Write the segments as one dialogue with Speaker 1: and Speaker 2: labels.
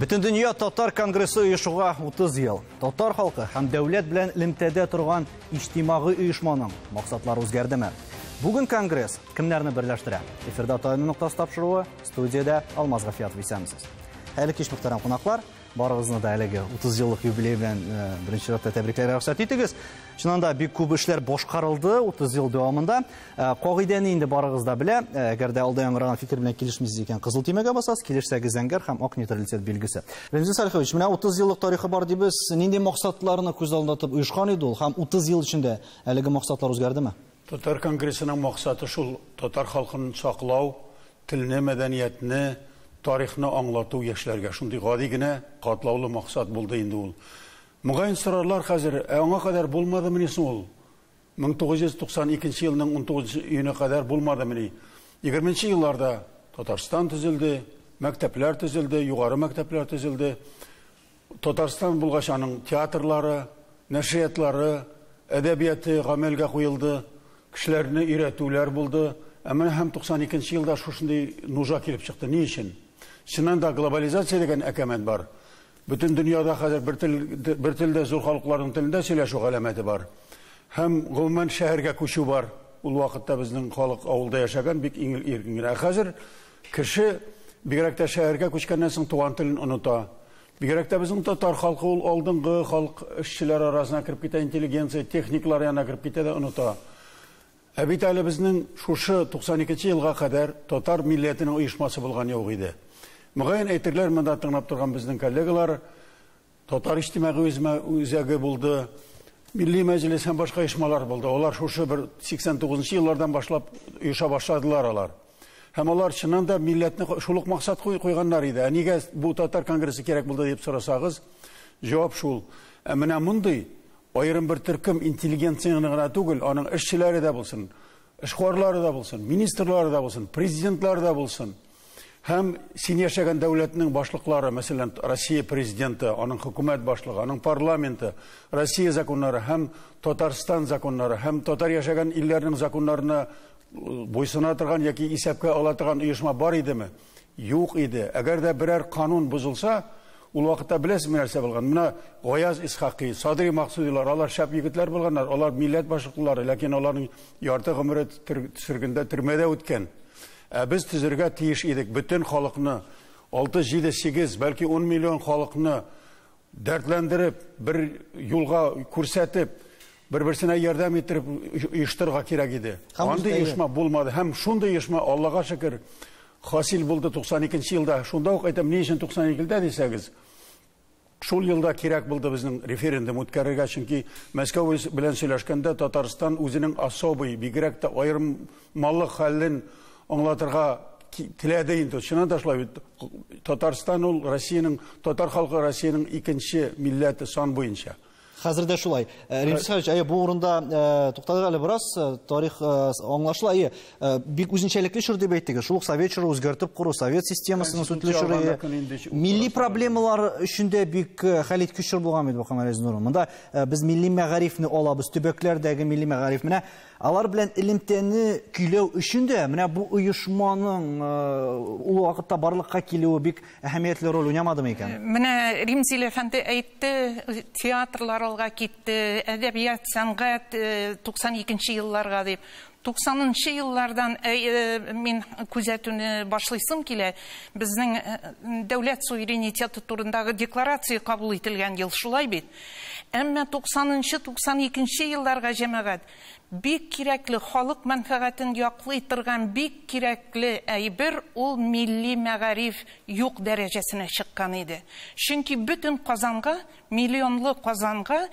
Speaker 1: Бөтендөнья татар конгрессы оешуга 30 ел. Татар халкы һәм дәүләт белән элемтәдә торган иҗтимагый оешманың максатлары үзгәрдеме? Бүген конгресс кемнәрне берләштерә? Эфирда Таяну ноктасы тапшыруы, студиядә Алмаз Гафиятов исәнмесез. Хәерле кич, мөхтәрәм кунаклар. Барыгызны да әлеге 30 еллык юбилей белән беренче чиратта тәбрикләргә рөхсәт итегез. Чыннан да бик күп эшләр башкарылды 30 ел дәвамында. Кагыйдәне инде барыгыз да белә. Әгәр дә алда яңгыраган фикер белән килешмисез икән, кызыл төймәгә басасыз, килешсәгез зәңгәр һәм ак нейтралитет билгесе. Ремзи Салихович, менә 30 еллык тарихы бар дибез. Нинди максатларны күз алдында тотып оешкан иде ул һәм 30 ел эчендә әлеге максатлар үзгәрдеме?
Speaker 2: Татар конгрессының максаты шул татар халкын саклау, телне, мәдәниятне, тарихны аңлату яшьләргә. Шундый гади генә, катлаулы максат булды инде ул. Мөгаен сорарлар хәзер, ә аңа кадәр булмадымыни соң ул? 1992 елның 19 июне кадәр булмадымыни? 20 елларда Татарстан төзелде, мәктәпләр төзелде, югары мәктәпләр төзелде. Татарстан булгач аның театрлары, нәшриятлары, әдәбияты гамәлгә куелды, кешеләрне өйрәтүләр булды. Ә менә һәм 92 елда шушындый нужа килеп чыкты. Ни өчен? Чыннан да глобализация дигән әкәмәт бар. Бөтен дөньяда хәзер бер тел, бер телдә зур халыкларның телендә сөйләшү галәмәте бар. Һәм гомумән шәһәргә күчү бар. Ул вакытта безнең халык авылда яшәгән, бик иңел иркен генә. Ә хәзер кеше бигрәк тә шәһәргә күчкәннән соң туган телен оныта. Бигрәк тә безнең татар халкы ул алдынгы халык эшчеләр арасына кереп китә, интеллигенция, техниклар янына кереп китә дә оныта. Ә бит әле безнең шушы 92 елга кадәр татар милләтенең оешмасы булган юк иде. Мөгаен әйтерләр монда тыңлап торган безнең коллегалар, татар иҗтимагый үзәге булды, Милли мәҗлес һәм башка оешмалар булды. Алар шушы бер 89 еллардан башлап оеша башладылар алар. Һәм алар чыннан да милләтне шул ук максат куйганнар иде. Ә нигә бу татар конгрессы кирәк булды дип сорасагыз, җавап шул. Ә менә мондый аерым бер төркем интеллигенцияне генә түгел, аның эшчеләре дә булсын, эшкуарлары да булсын, министрлары да булсын, президентлары да булсын. Һәм син яшәгән дәүләтнең башлыклары, мәсәлән, Россия президенты, аның хөкүмәт башлыгы, аның парламенты, Россия законнары һәм Татарстан законнары һәм татар яшәгән илләрнең законнарына буйсына торган яки исәпкә ала торган оешма бар идеме? Юк иде. Әгәр дә берәр канун бозылса, ул вакытта беләсезме нәрсә булган? Менә Гаяз Исхакый, Садри Максудилар, алар шәп егетләр булганнар, алар милләт башлыклары, ләкин аларның ярты гомере сөргендә төрмәдә үткән. Ә без төзергә тиеш идек бөтен халыкны, 6, 7, 8, бәлки 10 миллион халыкны дәртләндереп, бер юлга күрсәтеп, бер-берсенә ярдәм иттереп оештырырга кирәк иде. Андый оешма булмады. Һәм шундый оешма, Аллага шөкер, хасил булды 92 елда. Шунда ук әйтәм, ни өчен 92 елда дисәгез, шул елда кирәк булды безнең референдум үткәрергә, чөнки Мәскәү белән сөйләшкәндә Татарстан үзенең особый, бигрәк тә аермалы хәлен аңлатырга теләде инде. Чыннан да шулай бит. Татарстан ул Россиянең, татар халкы Россиянең икенче милләте сан буенча.
Speaker 1: Хәзер дә шулай. Ремзи Салихович, әйе, бу урында туктадык әле бераз, тарих аңлашыла. Әйе, бик үзенчәлекле чор дип әйттегез. Шул ук совет чоры үзгәртеп кору, совет системасының сүтелү чоры. Милли проблемалар өчен дә бик хәлиткеч чор булган бит бу, Камал Нуров. Монда без милли мәгарифне алабыз, төбәкләрдәге милли мәгариф. Менә алар белән элемтәне көйләү өчен дә менә бу оешманың ул вакытта барлыкка килүе бик әһәмиятле роль уйнамадымы икән?
Speaker 3: Менә Римзил әфәнде әйтте, театрлар алга китте, әдәбият, сәнгать 92 елларга дип. 90 еллардан мин күзәтүне башлыйсым килә. Безнең дәүләт суверенитеты турындагы декларация кабул ителгән ел шулай бит. Әмма 90-92 елларга җәмәгать бик кирәкле халык мәнфәгатен яклый торган бик кирәкле әйбер ул милли мәгариф юк дәрәҗәсенә чыккан иде. Чөнки бөтен Казанга, миллионлы Казанга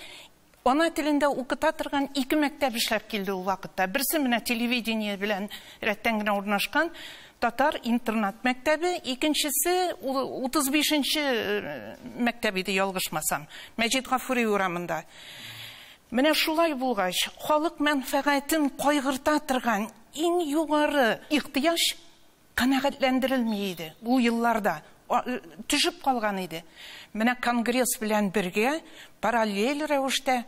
Speaker 3: ана телендә укыта торган ике мәктәп эшләп килде ул вакытта. Берсе менә телевидение белән рәттән генә урнашкан татар интернат мәктәбе, икенчесе 35-нче мәктәп иде, ялгышмасам, Мәҗит Гафури урамында. Менә шулай булгач, халык мәнфәгатен кайгырта торган иң югары ихтыяҗ канәгатьләндерелми иде. Ул елларда төшеп калган иде. Менә конгресс белән бергә параллель рәвештә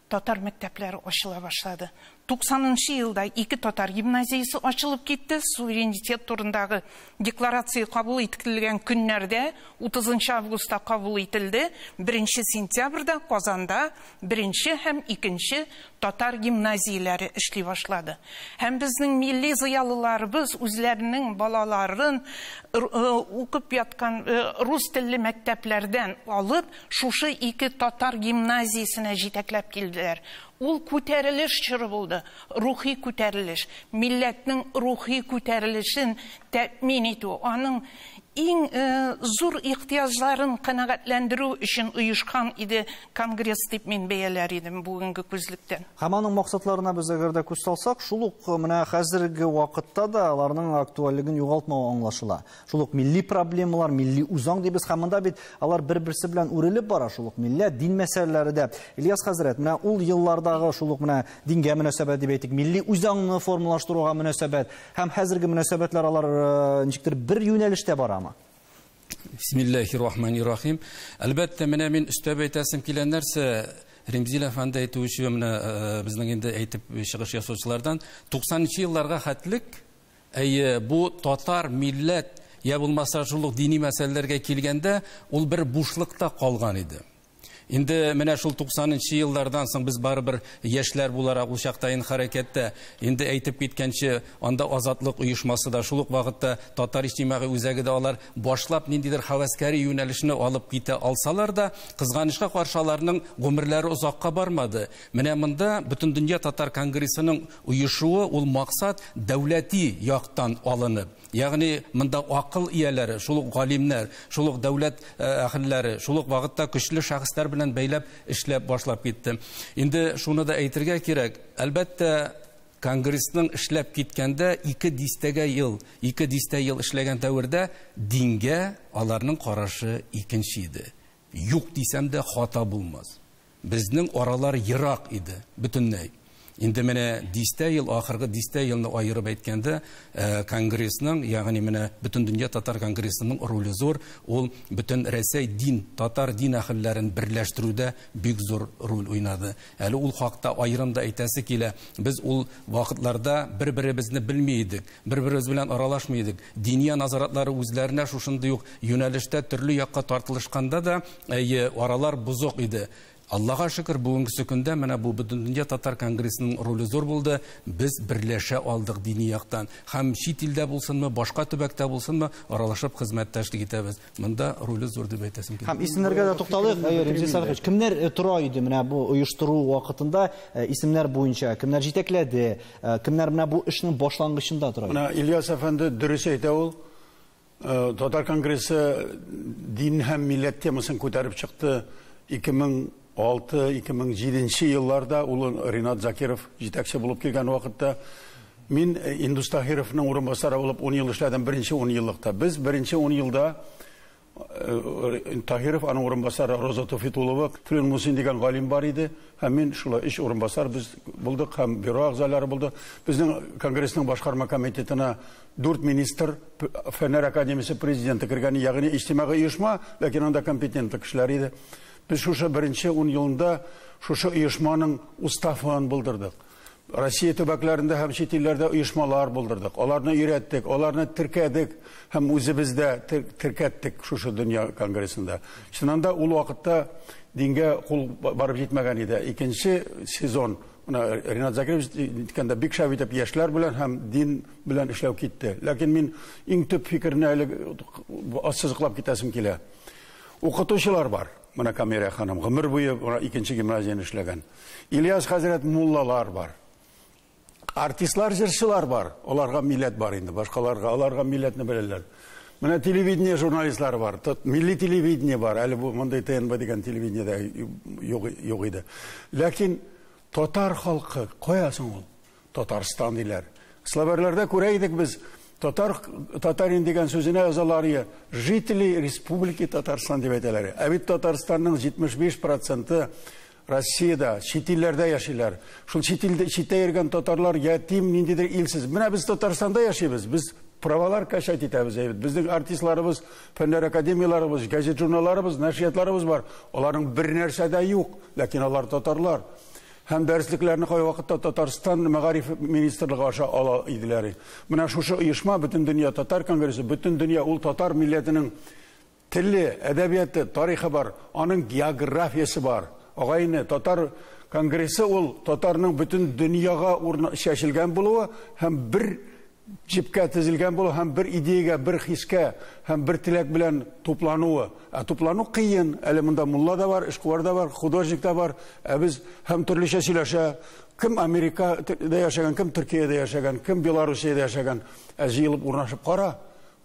Speaker 3: татар мәктәпләре ачыла башлады. 90 елда 2 татар гимназиясе ачылып китте. Суверенитет турындагы декларация кабул ителгән көннәрдә 30 августта кабул ителде. 1 сентябрьдә Казанда 1 һәм 2 татар гимназияләре эшли башлады. Һәм безнең милли зыялыларыбыз үзләренең балаларын укып яткан рус телле мәктәпләрдән алып, шушы 2 татар гимназиясенә җитәкләп килделәр. Ул күтәрелеш чоры булды, рухи күтәрелеш, милләтнең рухи күтәрелешен тәэмин итү, аның иң зур ихтыяҗларын канәгатьләндерү өчен оешкан иде конгресс дип мин бәяләр идем бүгенге күзлектән.
Speaker 1: Һәм аның максатларына без әгәр дә күз салсак, шул ук менә хәзерге вакытта да аларның актуальлеген югалтмавы аңлашыла. Шул ук милли проблемалар, милли үзаң дибез, һәм монда бит алар бер-берсе белән үрелеп бара, шул ук милләт, дин мәсьәләләре дә. Ильяс хәзрәт, менә ул еллардагы шул ук менә дингә мөнәсәбәт дип әйтик, милли үзаңны формалаштыруга мөнәсәбәт һәм хәзерге мөнәсәбәтләр алар ничектер бер юнәлештә барамы?
Speaker 4: Бисмиллахир-рахманир-рахим. Әлбәттә, менә мин өстәп әйтәсем килгән нәрсә, Ремзил әфәнде әйтүче, менә безнең инде әйтеп чыгыш ясаучылардан 90 елларга хәтлек, әйе, бу татар милләт я булмаса шул ук дини мәсьәләләргә килгәндә, ул бер бушлыкта калган иде. Инде менә шул 90 еллардан соң без барыбер яшьләр буларак ул чакта инде хәрәкәттә, инде әйтеп киткәнче, анда Азатлык оешмасы да, шул ук вакытта Татар иҗтимагый үзәге дә алар башлап ниндидер һәвәскәри юнәлешне алып китә алсалар да, кызганычка каршы аларның гомерләре озакка бармады. Менә монда Бөтендөнья татар конгрессының оешуы ул максат дәүләти яктан алынып, ягъни монда акыл ияләре, шул ук галимнәр, шул ук дәүләт әһелләре, шул ук вакытта көчле шәхесләр белән бәйләп эшләп башлап китте. Инде шуны да әйтергә кирәк, әлбәттә, конгрессның эшләп киткәндә 2 дистәгә ел, 2 дистә ел эшләгән дәвердә дингә аларның карашы икенче иде. Юк дисәм дә хата булмас. Безнең аралар ерак иде бөтенләй. Инде менә дистә ел, ахыргы дистә елны аерып әйткәндә, конгрессның, ягъни менә Бөтендөнья татар конгрессының роле зур, ул бөтен Рәсәй дин, татар дин әһелләрен берләштерүдә бик зур роль уйнады. Әле ул хакта аерым да әйтәсе килә. Без ул вакытларда бер-беребезне белми идек, бер-беребез белән аралашмый идек. Диния назаратлары үзләренә шушындый ук юнәлештә төрле якка тартылышканда да, әйе, аралар бозык иде. Аллаһка шөкер, бүгенге көндә менә бу Бөтендөнья татар конгрессының роле зур булды. Без берләшә алдык дини яктан. Һәм чит илдә булсынмы, башка төбәктә булсынмы, аралашып хезмәттәшлек итәбез. Монда роле зур дип әйтәсем килә.
Speaker 1: Һәм исемнәргә дә тукталыйк. Әйе, Ремзил Салихович, кемнәр тора иде менә бу оештыру вакытында, исемнәр буенча, кемнәр җитәкләде, кемнәр менә бу эшнең башлангычында тора иде?
Speaker 2: Менә Ильяс әфәнде дөрес әйтә ул. Татар конгрессы дин һәм милләт темасын күтәреп чыкты. 2006, 2007 елларда ул Ринат Закиров җитәкче булып килгән вакытта мин Индус Таһировның урынбасары булып 10 ел эшләдем, беренче 10 еллыкта. Без беренче 10 елда Таһиров, аның урынбасары Роза Туфитулова, Флюн Мусин дигән галим бар иде, һәм мин шулай 3 урынбасар без булдык һәм бюро әгъзалары булды. Безнең конгрессның башкарма комитетына 4 министр, Фәннәр академиясе президенты кергән, ягъни иҗтимагый оешма, ләкин анда компетентлы кешеләр иде. Без шушы беренче 10 елында шушы оешманың уставын булдырдык. Россия төбәкләрендә һәм чит илләрдә оешмалар булдырдык. Аларны өйрәттек, аларны теркәдек һәм үзебездә теркәттек шушы дөнья конгрессында. Чыннан да ул вакытта дингә кул барып җитмәгән иде. Икенче сезон, менә Ринат Закирович әйткәндә, бик шәп итеп яшьләр белән һәм дин белән эшләү китте. Ләкин мин иң төп фикерне әле ассызыклап китәсем килә. Укытучылар бар. Менә Камилә ханым гомер буе икенче гимназияне эшләгән. Ильяс хәзрәт муллалар бар. Артистлар, җырчылар бар. Аларга милләт бар инде, башкаларга аларга милләтне беләләр. Менә телевидение журналистлары бар. Милли телевидение бар. Әле бу мондай ТНВ дигән телевидениедә юк иде. Ләкин татар халкы кая соң ул? Татарстан диләр. Словарьларда күрә идек без татар, татарин дигән сүзенә язалар я, жители Республики Татарстан дип әйтәләр. Ә бит Татарстанның 75% Россиядә, чит илләрдә яшиләр. Шул чит илдә, читтә йөргән татарлар ятим, ниндидер илсез. Менә без Татарстанда яшибез, без правалар качать итәбез, әйбәт. Безнең артистларыбыз, фәннәр академияларыбыз, газет журналларыбыз, нәшриятларыбыз бар. Аларның бер нәрсә дә юк, ләкин алар татарлар. Һәм дәреслекләрне кайвакытта Татарстан мәгариф министрлыгы аша ала иделәр. Менә шушы оешма Бөтендөнья татар конгрессы, бөтен дөнья ул татар милләтенең теле, әдәбияты, тарихы бар, аның географиясе бар. Агайны татар конгрессы ул татарның бөтен дөньяга чәчелгән булуы һәм бер җепкә тезелгән булу һәм бер идеягә, бер хискә һәм бер теләк белән туплануы. Ә туплану кыен. Әле монда мулла да бар, эшкуар да бар, художник та бар. Ә без һәм төрлечә сөйләшә. Кем Америкада яшәгән, кем Төркиядә яшәгән, кем Белоруссиядә яшәгән. Ә җыелып урнашып кара.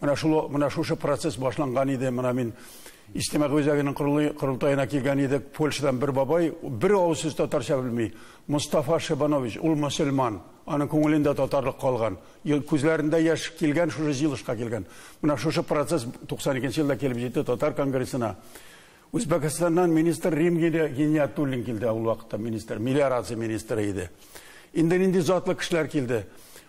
Speaker 2: Менә шул, менә шушы процесс башланган иде. Менә мин Иҗтимагый үзәгенең корылтаена килгән идек. Польшадан бер бабай, бер авыз сүз татарча белми. Мустафа Шебанович, ул мөселман. Аның күңелендә татарлык калган. Күзләрендә яшь килгән, шушы җыелышка килгән. Менә шушы процесс 92 елда килеп җитте татар конгрессына. Үзбәкстаннан министр Рим Гиниятуллин килде, ул вакытта министр, мелиорация министры иде. Инде нинди затлы кешеләр килде.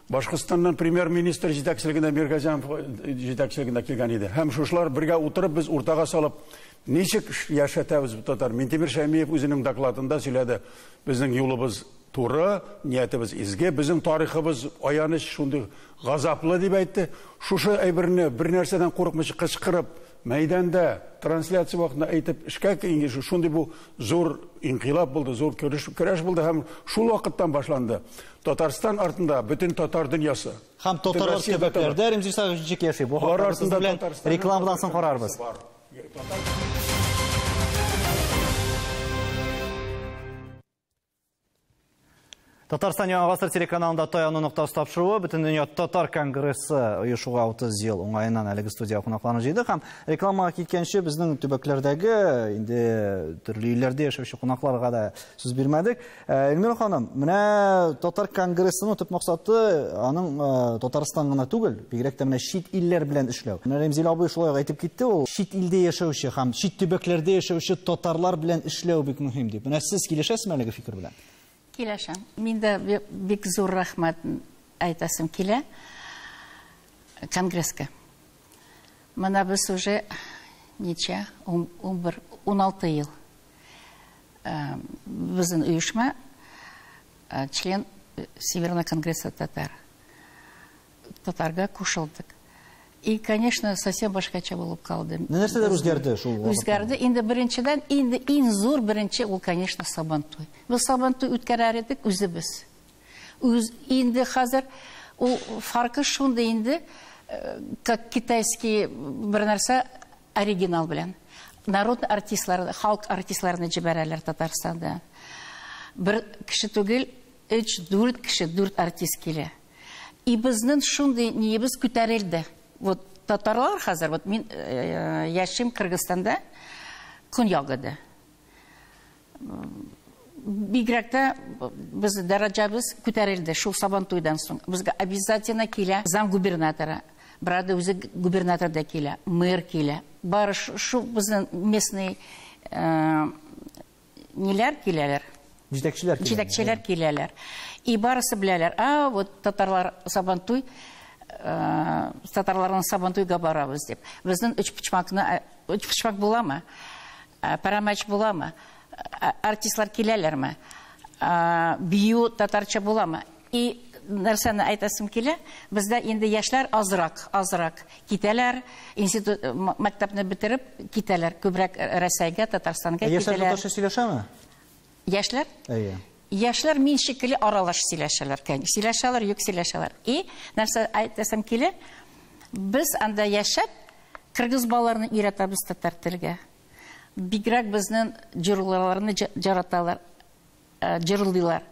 Speaker 2: Башкортстаннан премьер-министр җитәкчелегендә Миргазянов җитәкчелегендә килгән иде. Һәм шушылар бергә утырып без уртага салып ничек яшәтәбез бу татар. Минтимер Шәймиев үзенең докладында сөйләде. Безнең юлыбыз туры, ниятебез изге, безнең тарихыбыз аяныч, шундый газаплы дип әйтте. Шушы әйберне бер нәрсәдән курыкмыйча кычкырып, мәйданда трансляция вакытында әйтеп эшкә киңәш, шундый бу зур инкыйлаб булды, зур көрәш булды һәм шул вакыттан башланды. Татарстан артында бөтен татар дөньясы.
Speaker 1: Һәм татарлар төбәкләрдә Ремзи Исакович ничек яши? Бу хакта без белән рекламадан соң карарбыз. Татарстан Яңа Гасыр телеканалында Таяну ноктасы тапшыруы Бөтендөнья татар конгрессы оешуга 30 ел уңаеннан әлеге студия кунакларын җыйдык һәм рекламага киткәнче безнең төбәкләрдәге инде төрле илләрдә яшәүче кунакларга да сүз бирмәдек. Эльмира ханым, менә татар конгрессының төп максаты аның Татарстан гына түгел, бигрәк тә менә чит илләр белән эшләү. Менә Ремзил абый шулай ук әйтеп китте, ул чит илдә яшәүче һәм чит төбәкләрдә яшәүче татарлар белән эшләү бик мөһим дип. Менә сез килешәсезме әлеге фикер белән?
Speaker 5: Килешәм. Мин дә бик зур рәхмәт әйтәсем килә конгресска. Менә без уже ничә, 11, 16 ел. Безнең оешма член Всемирного конгресса татар. Татарга кушылдык. И, конечно, совсем башкача булып калды.
Speaker 1: Нәрсәләр үзгәрде шул вакытта?
Speaker 5: Үзгәрде. Инде беренчедән, инде иң зур беренче ул, конечно, Сабантуй. Без Сабантуй үткәрәр идек үзебез. Инде хәзер ул фаркы шундый инде, как китайский бер нәрсә оригинал белән. Народ артистлары, халык артистларны җибәрәләр Татарстанда. Бер кеше түгел, 3-4 кеше, 4 артист килә. И безнең шундый ниебез күтәрелде. Вот татарлар хәзер, вот мин яшим Кыргызстанда, Көньягыда. Бигрәк тә без дәрәҗәбез күтәрелде шул Сабантуйдан соң. Безгә обязательно килә зам губернаторы. Брада үзе губернатор да килә, мэр килә. Бары шу безнең местный ниләр киләләр?
Speaker 1: Җитәкчеләр киләләр.
Speaker 5: Җитәкчеләр киләләр. И барысы беләләр. А, вот татарлар Сабантуй, татарларның Сабантуйга барабыз дип. Безнең өч почмакны, өч почмак буламы? Парамач буламы? Артистлар киләләрме? Бию татарча буламы? И нәрсәне әйтәсем килә, бездә инде яшьләр азрак, азрак китәләр, институт, мәктәпне бетереп китәләр, күбрәк Рәсәйгә, Татарстанга
Speaker 1: Яшьләр
Speaker 5: китәләр.
Speaker 1: татарча сөйләшәме?
Speaker 5: Яшьләр?
Speaker 1: Әйе.
Speaker 5: Яшьләр мин шикелле аралаш сөйләшәләр, конечно. Сөйләшәләр, юк сөйләшәләр. И нәрсә әйтәсем килә, без анда яшәп, кыргыз балаларны өйрәтәбез татар телгә. Бигрәк безнең җырларны жараталар, җырлыйлар.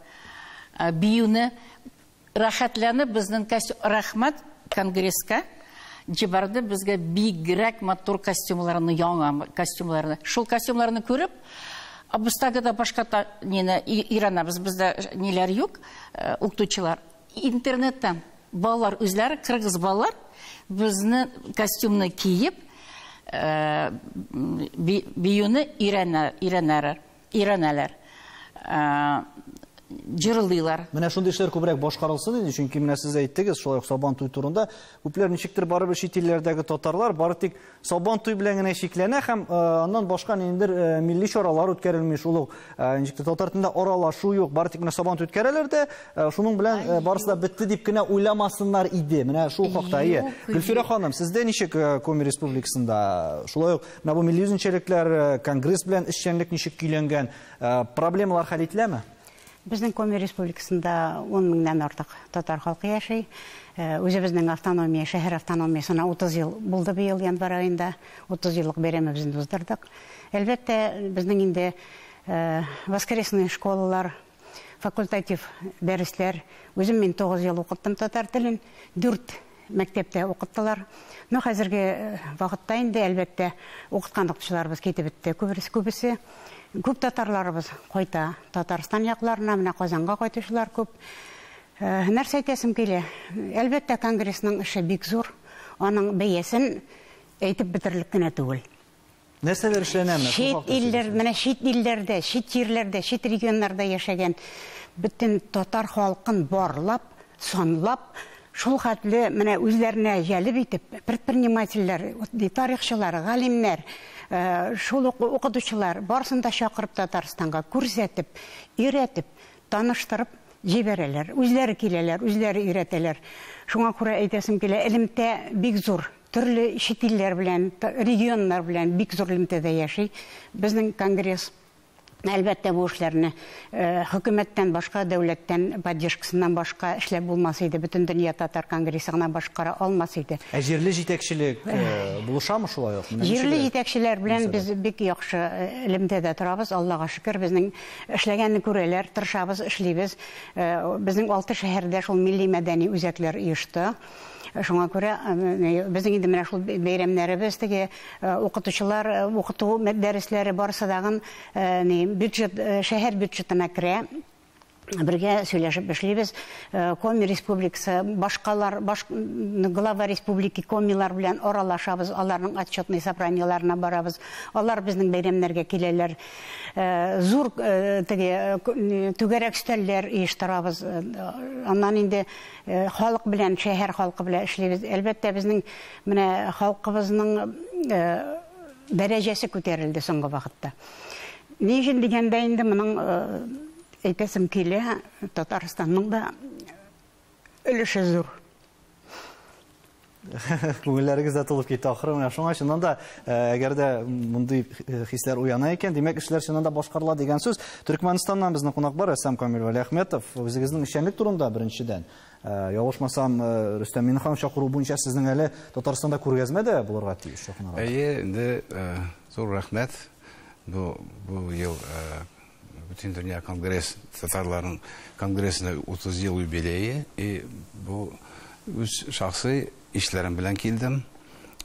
Speaker 5: Биюне рәхәтләнеп безнең костюм, рәхмәт конгресска җибәрде безгә бигрәк матур костюмларны, яңа костюмларны. Шул костюмларны күреп, без тагы да башка нені өйрәнәбез, бездә ниләр юк, укытучылар. Интернеттан балалар үзләре, кыргыз балалар, безне костюмны киеп, биюне өйрәнәләр. Җырлыйлар.
Speaker 1: Менә шундый эшләр күбрәк башкарылсын иде, чөнки менә сез әйттегез, шулай ук Сабан туй турында. Күпләр ничектер барыбер чит илләрдәге татарлар бары тик Сабан туй белән генә чикләнә һәм аннан башка ниндидер милли чаралар үткәрелми, шул ук ничектер татар телендә аралашу юк, бары тик менә Сабан туй үткәрәләр дә, шуның белән барысы да бетте дип кенә уйламасыннар иде. Менә шул хакта, әйе. Гөлфирә ханым, сездә ничек Коми Республикасында? Шулай ук менә бу милли үзенчәлекләр, конгресс белән эшчәнлек ничек көйләнгән? Проблемалар хәл ителәме?
Speaker 6: Безнең Коми Республикасында 10 меңнән артык татар халкы яши. Үзебезнең автономия, шәһәр автономиясенә 30 ел булды быел январь аенда. 30 еллык бәйрәмебезне уздырдык. Әлбәттә, безнең инде воскресный школалар, факультатив дәресләр. Үзем мин 9 ел укыттым татар телен, 4 мәктәптә укыттылар. Но хәзерге вакытта инде, әлбәттә, укыткан укытучыларыбыз китеп бетте. Күбесе, күбесе. Күп татарларыбыз кайта Татарстан якларына, менә Казанга кайтучылар күп. Нәрсә әйтәсем килә? Әлбәттә, конгрессның эше бик зур. Аның бәясен әйтеп бетерерлек кенә түгел.
Speaker 1: Нәрсәләр эшләнәме?
Speaker 6: Чит илләр, менә чит илләрдә, чит җирләрдә, чит регионнарда яшәгән бөтен татар халкын барлап, санлап, шул хәтле менә үзләренә җәлеп итеп, предпринимательләр, тарихчылар, галимнәр, шул ук укытучылар барысын да чакырып Татарстанга күрсәтеп, өйрәтеп, таныштырып җибәрәләр. Үзләре киләләр, үзләре өйрәтәләр. Шуңа күрә әйтәсем килә, элемтә бик зур. Төрле чит илләр белән, регионнар белән бик зур элемтәдә яши. Безнең конгресс әлбәттә бу эшләрне хөкүмәттән башка, дәүләттән поддержкасыннан башка эшләп булмас иде. Бөтен дөнья татар конгрессы гына башкара алмас иде.
Speaker 1: Ә җирле җитәкчелек булышамы шулай ук?
Speaker 6: Җирле җитәкчеләр белән без бик яхшы элемтәдә торабыз. Аллага шөкер, безнең эшләгәнне күрәләр, тырышабыз, эшлибез. Безнең 6 шәһәрдә шул милли мәдәни үзәкләр оешты. Шуңа күрә безнең инде менә шул бәйрәмнәребез, теге укытучылар, укыту дәресләре барысы дагын бюджет, шәһәр бюджетына керә. Бергә сөйләшеп эшлибез. Коми Республикасы, башкалар, глава республики комилар белән аралашабыз, аларның отчетный собраниеларына барабыз. Алар безнең бәйрәмнәргә киләләр. Зур теге түгәрәк өстәлләр оештырабыз. Аннан инде халык белән, шәһәр халкы белән эшлибез. Әлбәттә, безнең менә халкыбызның дәрәҗәсе күтәрелде соңгы вакытта. Ни өчен дигәндә инде моның әйтәсем килә, Татарстанның да өлеше зур.
Speaker 1: Күңелләрегез дә тулып китте ахыры. Менә шуңа чыннан да, әгәр дә мондый хисләр уяна икән, димәк, эшләр чыннан да башкарыла дигән сүз. Төркмәнстаннан безнең кунак бар, Рөстәм Камил Вәлиәхмәтов. Үзегезнең эшчәнлек турында беренчедән. Ялгышмасам, Рөстәм Миңнеханов чакыру буенча сезнең әле Татарстанда күргәзмә дә булырга тиеш якын арада.
Speaker 7: Әйе, инде зур рәхмәт. Бу ел Бөтен дөнья конгресс татарларының конгрессына 30 ел юбилее, и бу үз шәхси эшләрем белән килдем.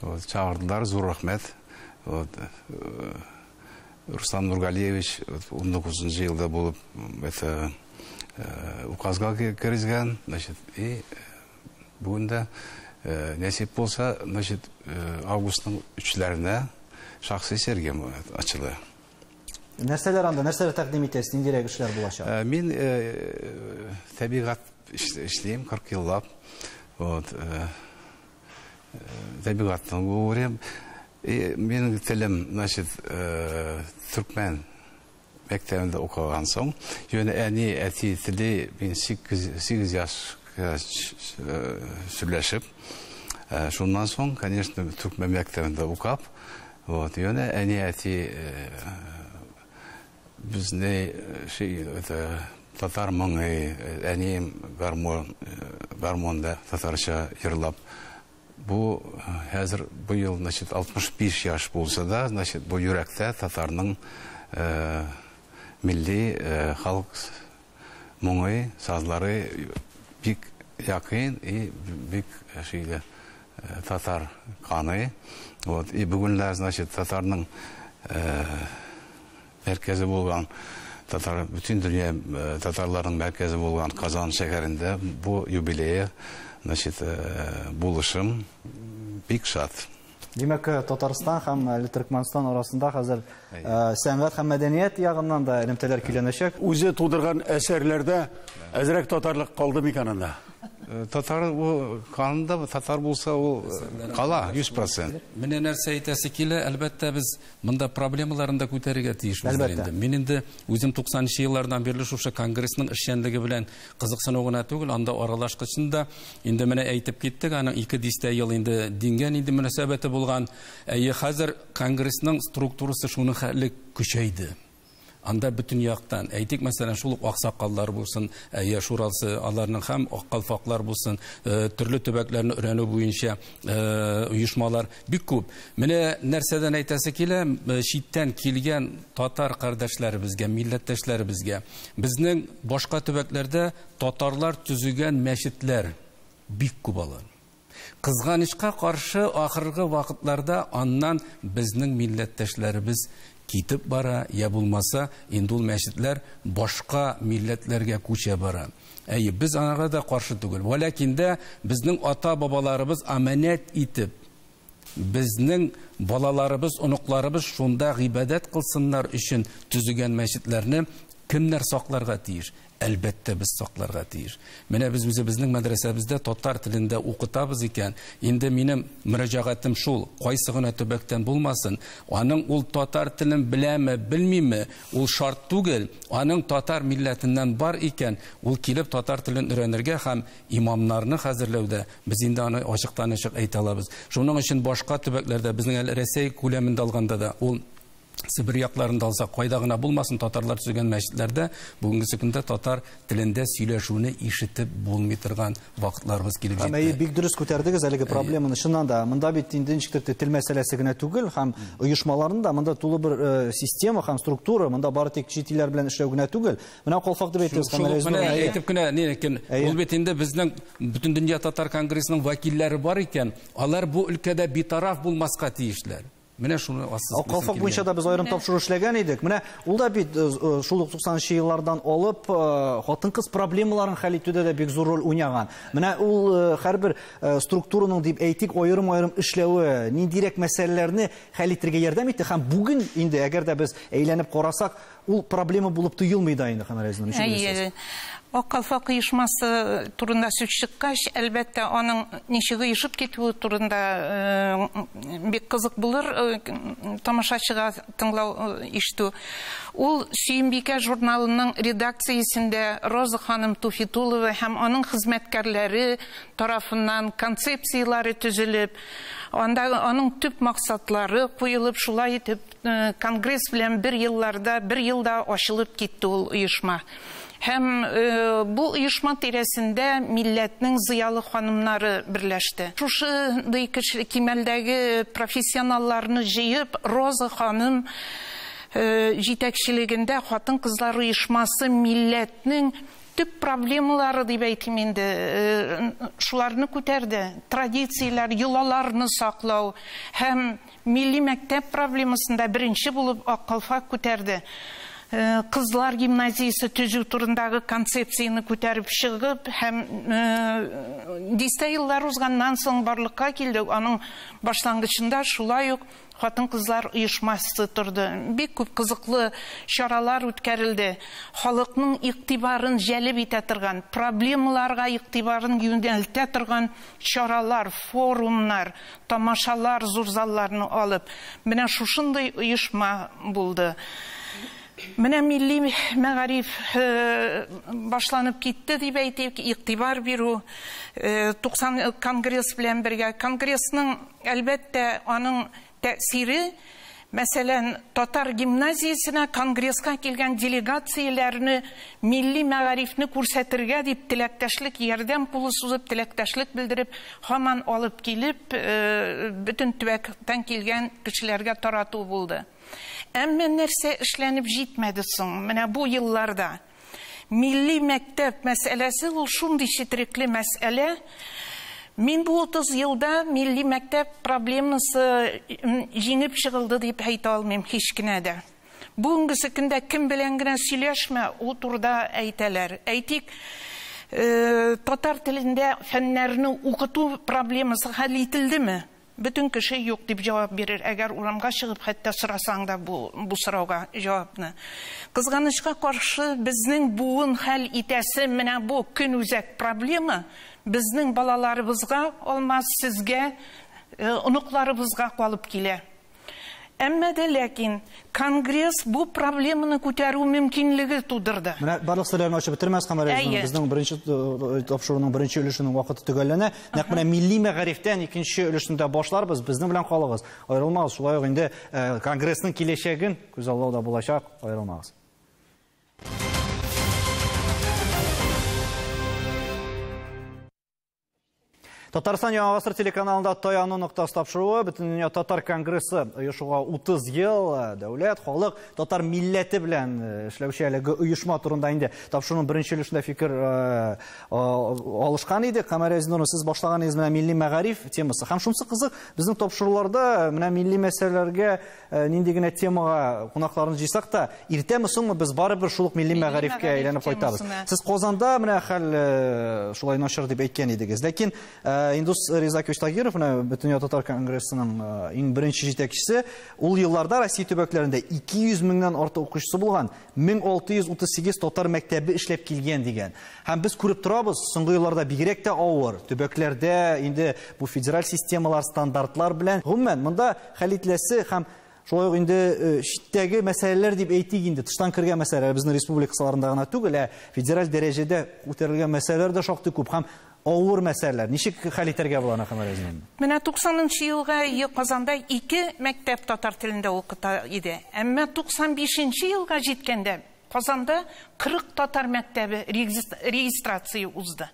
Speaker 7: Вот, чакырдылар, зур рәхмәт. Вот, Рустам Нургалиевич 19 елда булып это указга кергән, значит, и бүген дә нәсип булса, значит, августның 3-ләренә шәхси сәргем ачыла.
Speaker 1: Нәрсәләр анда, нәрсәләр тәкъдим итәсез, ниндирәк эшләр булачак?
Speaker 7: Мин табигать эшлим 40 еллап. Вот, табигатьтән күрәм. Минем телем, значит, төркмән мәктәбендә укыган соң, яне әни, әти теле мин 8 яшькә сөйләшеп, шуннан соң, конечно, төркмән мәктәбендә укып, вот, яне әни, әти безне шей, это татар моңы, әнием гармонда татарча йырлап. Бу хәзер бу ел, значит, 65 яшь булса да, значит, бу йөрәктә татарның милли халык моңы, сазлары бик якын и бик шейле татар каны. Вот, и бүгенләр, значит, татарның мәркәзе булган, татар, бөтен дөнья татарларының мәркәзе булган Казан шәһәрендә бу юбилее, значит, булышым бик шат.
Speaker 1: Димәк, Татарстан һәм әле Төркмәнстан арасында хәзер сәнгать һәм мәдәният ягыннан да элемтәләр көйләнәчәк.
Speaker 2: Үзе тудырган әсәрләрдә әзрәк татарлык калды микән анда?
Speaker 7: Татар ул канында татар булса ул кала 100%.
Speaker 4: Менә нәрсә әйтәсе килә, әлбәттә без монда проблемаларын да күтәрергә тиешбез инде. Мин инде үзем 90нчы еллардан бирле шушы конгрессның эшчәнлеге белән кызыксыну гына түгел, анда аралашкычын да инде менә әйтеп киттек, аның 2 дистә ел инде дингә нинди мөнәсәбәте булган. Әйе, хәзер конгрессның структурасы шуның хәтле көчәйде. Анда бөтен яктан, әйтик, мәсәлән, шул ук аксакаллар булсын, әйе, шурасы, аларның һәм аккалфаклар булсын, төрле төбәкләрне өйрәнү буенча оешмалар бик күп. Менә нәрсәдән әйтәсе килә, читтән килгән татар кардәшләребезгә, милләттәшләребезгә, безнең башка төбәкләрдә татарлар төзегән мәчетләр бик күп алар. Кызганычка каршы ахыргы вакытларда аннан безнең милләттәшләребез китеп бара, я булмаса, инде ул мәчетләр башка милләтләргә күчә бара. Әйе, без анага да каршы түгел. Вәләкин дә безнең ата-бабаларыбыз аманәт итеп, безнең балаларыбыз, оныкларыбыз шунда гыйбадәт кылсыннар өчен төзегән мәчетләрне кемнәр сакларга тиеш? Әлбәттә, без сакларга тиеш. Менә без үзебезнең мәдрәсәбездә татар телендә укытабыз икән, инде минем мөрәҗәгатем шул, кайсы гына төбәктән булмасын, аның ул татар телен беләме, белмиме, ул шарт түгел, аның татар милләтеннән бар икән, ул килеп татар телен өйрәнергә һәм имамнарны хәзерләүдә без инде аны ачыктан-ачык әйтә алабыз. Шуның өчен башка төбәкләрдә, безнең әле Рәсәй күләмендә алганда да, ул Себер якларында алсак, кайда гына булмасын, татарлар төзегән мәчетләрдә бүгенге көндә татар телендә сөйләшүне ишетеп булмый торган вакытларыбыз килеп җитте.
Speaker 1: Әйе, бик дөрес күтәрдегез әлеге проблеманы. Чыннан да, монда бит инде ничектер тел мәсьәләсе генә түгел, һәм оешмаларның да монда тулы бер система һәм структура, монда бары тик чит илләр белән эшләү генә түгел. Менә Калфак дип әйтегез,
Speaker 4: Камил. Менә әйтеп кенә, ни икән, ул бит инде безнең Бөтендөнья татар конгрессының вәкилләре бар икән, алар бу өлкәдә битараф булмаска тиешләр. Менә шуны ассыз.
Speaker 1: Калфак буенча да без аерым тапшыру эшләгән идек. Менә ул да бит шул ук 90нчы еллардан алып хатын-кыз проблемаларын хәл итүдә дә бик зур роль уйнаган. Менә ул һәрбер структураның дип әйтик, аерым-аерым эшләве ниндирәк мәсьәләләрне хәл итәргә ярдәм итте һәм бүген инде әгәр дә без әйләнеп карасак, ул проблема булып тоелмый да инде, Ханар Азизовна, ничек уйлыйсыз?
Speaker 3: Ак калфак оешмасы турында сүз чыккач, әлбәттә, аның ничек оешып китүе турында бик кызык булыр тамашачыга тыңлау, ишетү. Ул Сөембикә журналының редакциясендә Роза ханым Туфитулова һәм аның хезмәткәрләре тарафыннан концепцияләре төзелеп, анда аның төп максатлары куелып, шулай итеп конгресс белән бер елларда, бер елда ачылып китте ул оешма. Һәм бу оешма тирәсендә милләтнең зыялы ханымнары берләште. Шушы кимәлдәге профессионалларны җыеп, Роза ханым җитәкчелегендә хатын-кызлар оешмасы милләтнең төп проблемалары дип әйтим инде, шуларны күтәрде. Традицияләр, йолаларны саклау һәм милли мәктәп проблемасында беренче булып Ак калфак күтәрде. Кызлар гимназиясе төзү турындагы концепцияне күтәреп чыгып һәм дистә еллар узганнан соң барлыкка килде. Аның башлангычында шулай ук хатын-кызлар оешмасы торды. Бик күп кызыклы чаралар үткәрелде. Халыкның игътибарын җәлеп итә торган, проблемаларга игътибарын юнәлтә торган чаралар, форумнар, тамашалар зур залларны алып, менә шушындый оешма булды. Менә милли мәгариф башланып китте дип әйтик, игътибар бирү 90 конгресс белән бергә. Конгрессның әлбәттә аның тәэсире, мәсәлән, татар гимназиясенә конгресска килгән делегацияләрне милли мәгарифне күрсәтергә дип теләктәшлек, ярдәм кулы сузып, теләктәшлек белдереп, һаман алып килеп, бөтен төбәктән килгән кешеләргә тарату булды. Әмма нәрсә эшләнеп җитмәде соң? Менә бу елларда милли мәктәп мәсьәләсе ул шундый четерекле мәсьәлә. Мин бу 30 елда милли мәктәп проблемасы җиңеп чыгылды дип әйтә алмыйм һич кенә дә. Бүгенге көндә кем белән генә сөйләшмә, ул турыда әйтәләр. Әйтик, татар телендә фәннәрне укыту проблемасы хәл ителдеме? Бөтен кеше юк дип җавап бирер, әгәр урамга чыгып хәтта сорасаң да бу сорауга җавапны. Кызганычка каршы безнең буын хәл итәсе менә бу көнүзәк проблема безнең балаларыбызга, Алмаз, сезгә, оныкларыбызга калып килә. Әмма дә ләкин Конгресс бу проблеманы күтәрү мөмкинлеге тудырды.
Speaker 1: Менә барлык серләрне ачып бетермәс, Камәрия, безнең беренче тапшыруның беренче өлешенең вакыты төгәлләнә. Нәкъ менә милли мәгарифтән икенче өлешендә башларбыз. Безнең белән калыгыз, аерылмагыз. Шулай ук инде Конгрессның киләчәген күзаллау да булачак, аерылмагыз. Татарстан Яңа Гасыр телеканалында Таяну ноктасы тапшыруы, Бөтендөнья татар конгрессы оешуга 30 ел, дәүләт, халык, татар милләте белән эшләүче әлеге оешма турында инде тапшыруның беренче өлешендә фикер алышкан идек. Камәрия Зиннуровна, сез башлаган идегез менә милли мәгариф темасы. Һәм шунысы кызык, безнең тапшыруларда менә милли мәсьәләләргә нинди генә темага кунакларны җыйсак та, иртәме соңмы без барыбер шул ук милли мәгарифкә әйләнеп кайтабыз. Сез Казанда менә хәл шулай начар дип әйткән идегез. Ләкин Индус Ризакович Тагиров, Бөтендөнья татар конгрессының иң беренче җитәкчесе, ул елларда Россия төбәкләрендә 200 меңнән артык укучысы булган 1638 татар мәктәбе эшләп килгән дигән. Һәм без күреп торабыз, соңгы елларда бигрәк тә авыр төбәкләрдә инде бу федераль системалар, стандартлар белән гомумән монда хәл ителәсе һәм шулай ук инде читтәге мәсьәләләр дип әйтик инде, тыштан кергән мәсьәләләр безнең республика кысаларында гына түгел, ә федераль дәрәҗәдә күтәрелгән мәсьәләләр дә шактый күп һәм авыр мәсьәләләр. Ничек хәл итәргә була аны, Камәрия Зиннуровна?
Speaker 3: Менә 90 елга Казанда 2 мәктәп татар телендә укыта иде. Әмма 95 елга җиткәндә Казанда 40 татар мәктәбе регистрация узды.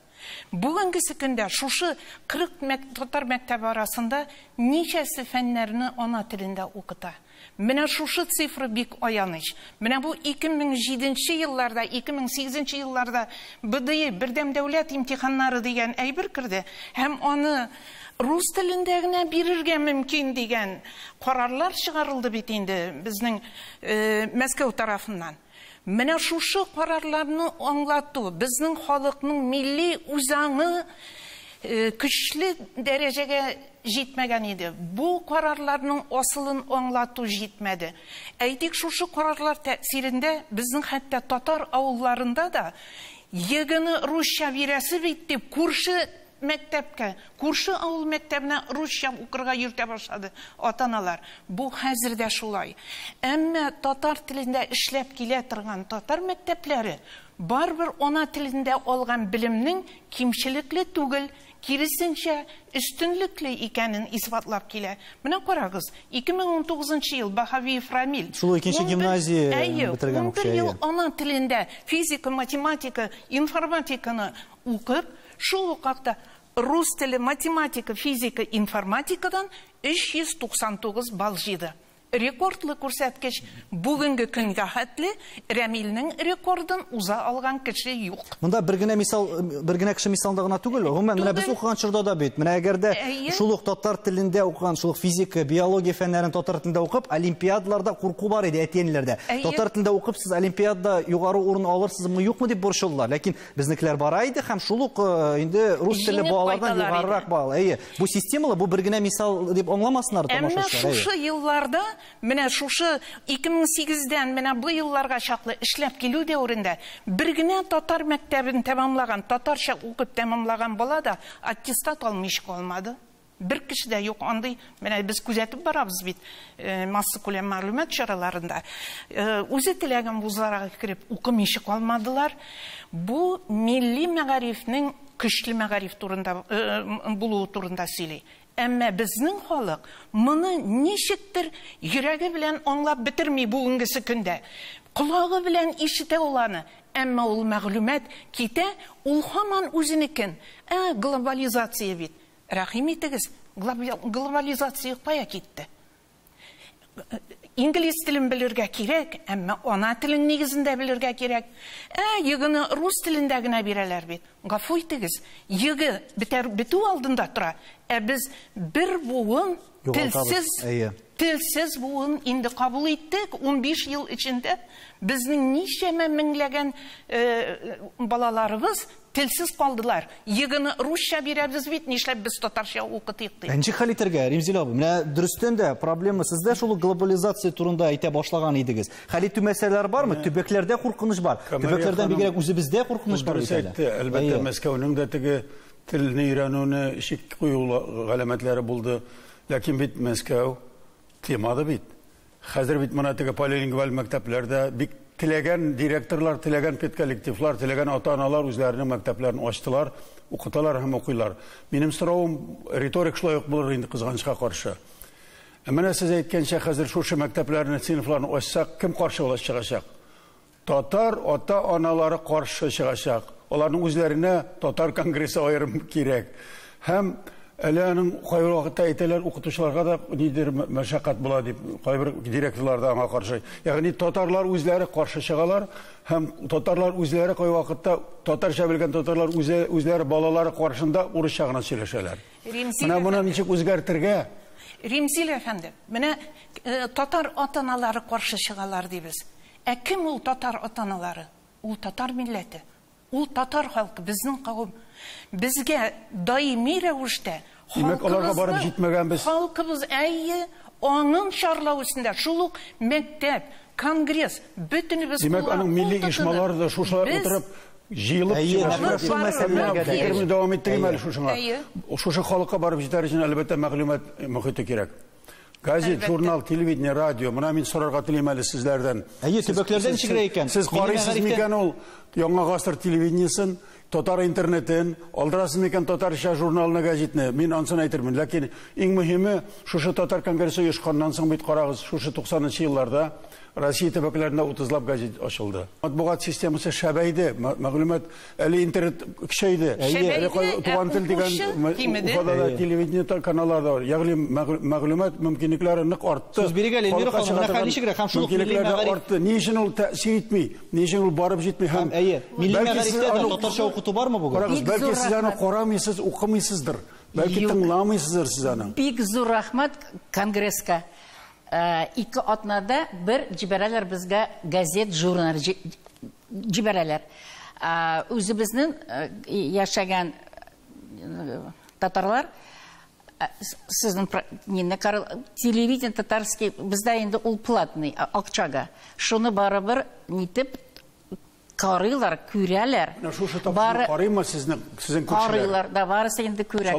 Speaker 3: Бүгенгесе көндә шушы 40 татар мәктәбе арасында ничәсе фәннәрне ана телендә укыта. Менә шушы цифра бик аяныч. Менә бу 2007 елларда, 2008 елларда БДИ, Бердәм дәүләт имтиханнары дигән әйбер керде һәм аны рус телендә генә бирергә мөмкин дигән карарлар чыгарылды бит инде безнең Мәскәү тарафыннан. Менә шушы карарларны аңлату, безнең халыкның милли үзаңы көчле дәрәҗәгә җитмәгән иде. Бу карарларның асылын аңлату җитмәде. Әйтик, шушы карарлар тәэсирендә безнең хәтта татар авылларында да ЕГЭны русча бирәсе бит дип күрше мәктәпкә, күрше авыл мәктәбенә русча укырга йөртә башлады ата-аналар. Бу хәзер дә шулай. Әмма татар телендә эшләп килә торган татар мәктәпләре барыбер ана телендә алган белемнең кимчелекле түгел, киресенчә өстенлекле икәнен исбатлап килә. Менә карагыз, 2019 ел Баһавиев Рамил.
Speaker 1: Шул икенче гимназия бетергән укучы.
Speaker 3: 11 ел ана телендә физика, математика, информатиканы укып, шул ук вакытта рус теле, математика, физика, информатикадан 399 балл җыйды. Рекордлы күрсәткеч бүгенге көнгә хәтле Рәмилнең рекордын уза алган кеше юк.
Speaker 1: Монда бер генә мисал, бер генә кеше мисалында гына түгел, гомумән менә без укыган чорда да бит. Менә әгәр дә шул ук татар телендә укыган, шул ук физика, биология фәннәрен татар телендә укып, олимпиадаларда курку бар иде әти-әниләрдә. Татар телендә укып сез олимпиадада югары урын алырсызмы, юкмы дип борчылдылар. Ләкин безнекеләр бара иде һәм шул ук инде рус телле балалардан югарырак балл. Әйе, бу системалы, бу бер генә мисал дип аңламасыннар тамашачылар.
Speaker 3: Әмма шушы елларда, менә шушы 2008-дән менә бу елларга чаклы эшләп килү дәверендә бер генә татар мәктәбен тәмамлаган, татарча укып тәмамлаган бала да аттестат алмыйча калмады. Бер кеше дә юк андый. Менә без күзәтеп барабыз бит массакүләм мәгълүмат чараларында. Үзе теләгән вузларга кереп укымыйча калмадылар. Бу милли мәгарифнең көчле мәгариф турында булуы турында сөйли. Әмма безнең халык моны ничектер йөрәге белән аңлап бетерми бүгенгесе көндә. Колагы белән ишетә ул аны, әмма ул мәгълүмат китә, ул һаман үзенекен. Ә глобализация бит. Рәхим итегез, глобализация кая китте? Инглиз телен белергә кирәк, әмма ана телен нигезендә белергә кирәк. Ә ЕГЭны рус телендә генә бирәләр бит. Гафу итегез, ЕГЭ бетәр бетү алдында тора. Ә без бер буын телсез Телсез буын инде кабул иттек 15 ел эчендә безнең ничәмә меңләгән балаларыбыз телсез калдылар. Егыны русча бирәбез бит, нишләп без татарча укытыйк дип.
Speaker 1: Ничек хәл итәргә, Римзил абый? Менә дөрестән дә проблема сездә шул глобализация турында әйтә башлаган идегез. Хәл итү мәсьәләләре бармы? Төбәкләрдә куркыныч бар. Төбәкләрдән бигрәк үзебездә куркыныч бар бит әле.
Speaker 2: Әлбәттә, Мәскәүнең дә теге телне өйрәнүне шик кую галәмәтләре булды. Ләкин бит Мәскәү темада бит. Хәзер бит моны теге полилингваль мәктәпләрдә бик теләгән директорлар, теләгән педколлективлар, теләгән ата-аналар үзләренең мәктәпләрен ачтылар, укыталар һәм укыйлар. Минем соравым риторик шулай ук булыр инде кызганычка каршы. Ә менә сез әйткәнчә хәзер шушы мәктәпләрне, сыйныфларны ачсак, кем каршы булып чыгачак? Татар ата-аналары каршы чыгачак. Аларның үзләренә татар конгрессы аерым кирәк. Һәм әле аның кайбер вакытта әйтәләр, укытучыларга да нидер мәшәкать була дип, кайбер директорлар да аңа каршы. Ягъни татарлар үзләре каршы чыгалар һәм татарлар үзләре кай вакытта татарча белгән татарлар үзләре балалары каршында урысча гына сөйләшәләр. Менә моны ничек үзгәртергә?
Speaker 3: Римзил әфәнде, менә татар ата-аналары каршы чыгалар дибез. Ә кем ул татар ата-аналары? Ул татар милләте. Ул татар халкы, безнең кавым. Безгә даими рәвештә
Speaker 2: Димәк, аларга барып җитмәгән без.
Speaker 3: Халкыбыз әйе, аңын чарлау өстендә шул ук мәктәп, конгресс, бөтенебез.
Speaker 2: Димәк, аның милли оешмалары да шушылай утырып җыелып чыгачак. Дәвам иттерим әле шушыңа. Шушы халыкка барып җитәр өчен әлбәттә мәгълүмат мохите кирәк. Газет, журнал, телевидение, радио. Мына мин сорарга телим әле сезләрдән.
Speaker 1: Әйе, төбәкләрдән ничегрәк икән?
Speaker 2: Сез карыйсыз микән ул Яңа гасыр телевидениесен, татар интернетен, алдырасыз микән татарча журналны, газетны? Мин ансын әйтермен. Ләкин иң мөһиме, шушы татар конгрессы оешканнан соң бит карагыз, шушы 90нчы елларда Россия төбәкләрендә 30лап газет ачылды. Матбугат системасы шәбәйде, мәгълүмат әле интернет көчәйде. Әле туган тел дигән Уфада да телевидение каналлары бар. Ягъни мәгълүмат мөмкинлекләре нык артты.
Speaker 1: Сүз бирик әле, Эльмира ханым, менә хәл ничегрәк һәм шул ук милли мәгариф
Speaker 2: артты. Ни өчен ул тәэсир итми? Ни өчен ул барып җитми һәм
Speaker 1: әйе, милли мәгарифтә дә татарча укыту бармы бүген?
Speaker 2: Карагыз, бәлки сез аны карамыйсыз, укымыйсыздыр. Бәлки тыңламыйсыздыр сез аны.
Speaker 5: Бик зур рәхмәт конгресска. Ике атнада бер җибәрәләр безгә газет, журнал җибәрәләр. Үзебезнең яшәгән татарлар сезнең телевидение татарский бездә инде ул платный, акчага. Шуны барыбер нитеп карыйлар, күрәләр.
Speaker 2: Менә шушы тапшыру карыймы сезнең, сезнең күршеләр?
Speaker 5: Карыйлар, да, барысы инде күрә.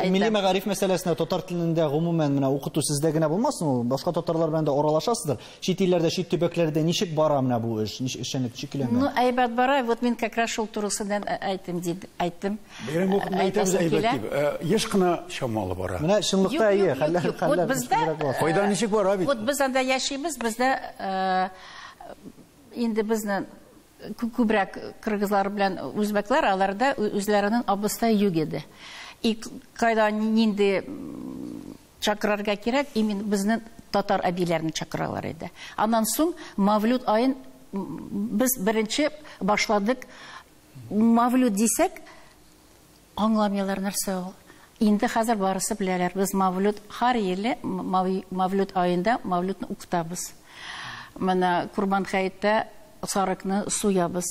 Speaker 1: Милли мәгариф мәсьәләсенә татар телендә гомумән менә укыту сездә генә булмасын ул, башка татарлар белән дә аралашасыздыр. Чит илләрдә, чит төбәкләрдә ничек бара менә бу эш, ничек эшчәнлек ничек килә?
Speaker 5: Ну, әйбәт бара. Вот мин как раз шул турысыннан әйтем диде, әйттем.
Speaker 2: Бәйрәм вакытында әйтәбез әйбәт дип. Еш кына чамалы бара.
Speaker 1: Менә чынлыкта әйе, хәлләр хәлләр.
Speaker 2: Кайда ничек бара бит?
Speaker 5: Вот без анда яшибез, бездә инде безнең күбрәк кыргызлар белән үзбәкләр, аларда үзләренең абыстай юк иде. И кайда нинди чакырырга кирәк, именно безнең татар әбиләрен чакыралар иде. Аннан соң Мавлюд аен без беренче башладык. Мавлюд дисәк, аңламыйлар нәрсә ул. Инде хәзер барысы беләләр. Без Мавлюд һәр елы Мавлюд аенда Мавлюдны укытабыз. Менә Курбан хәеттә сарыкны суябыз.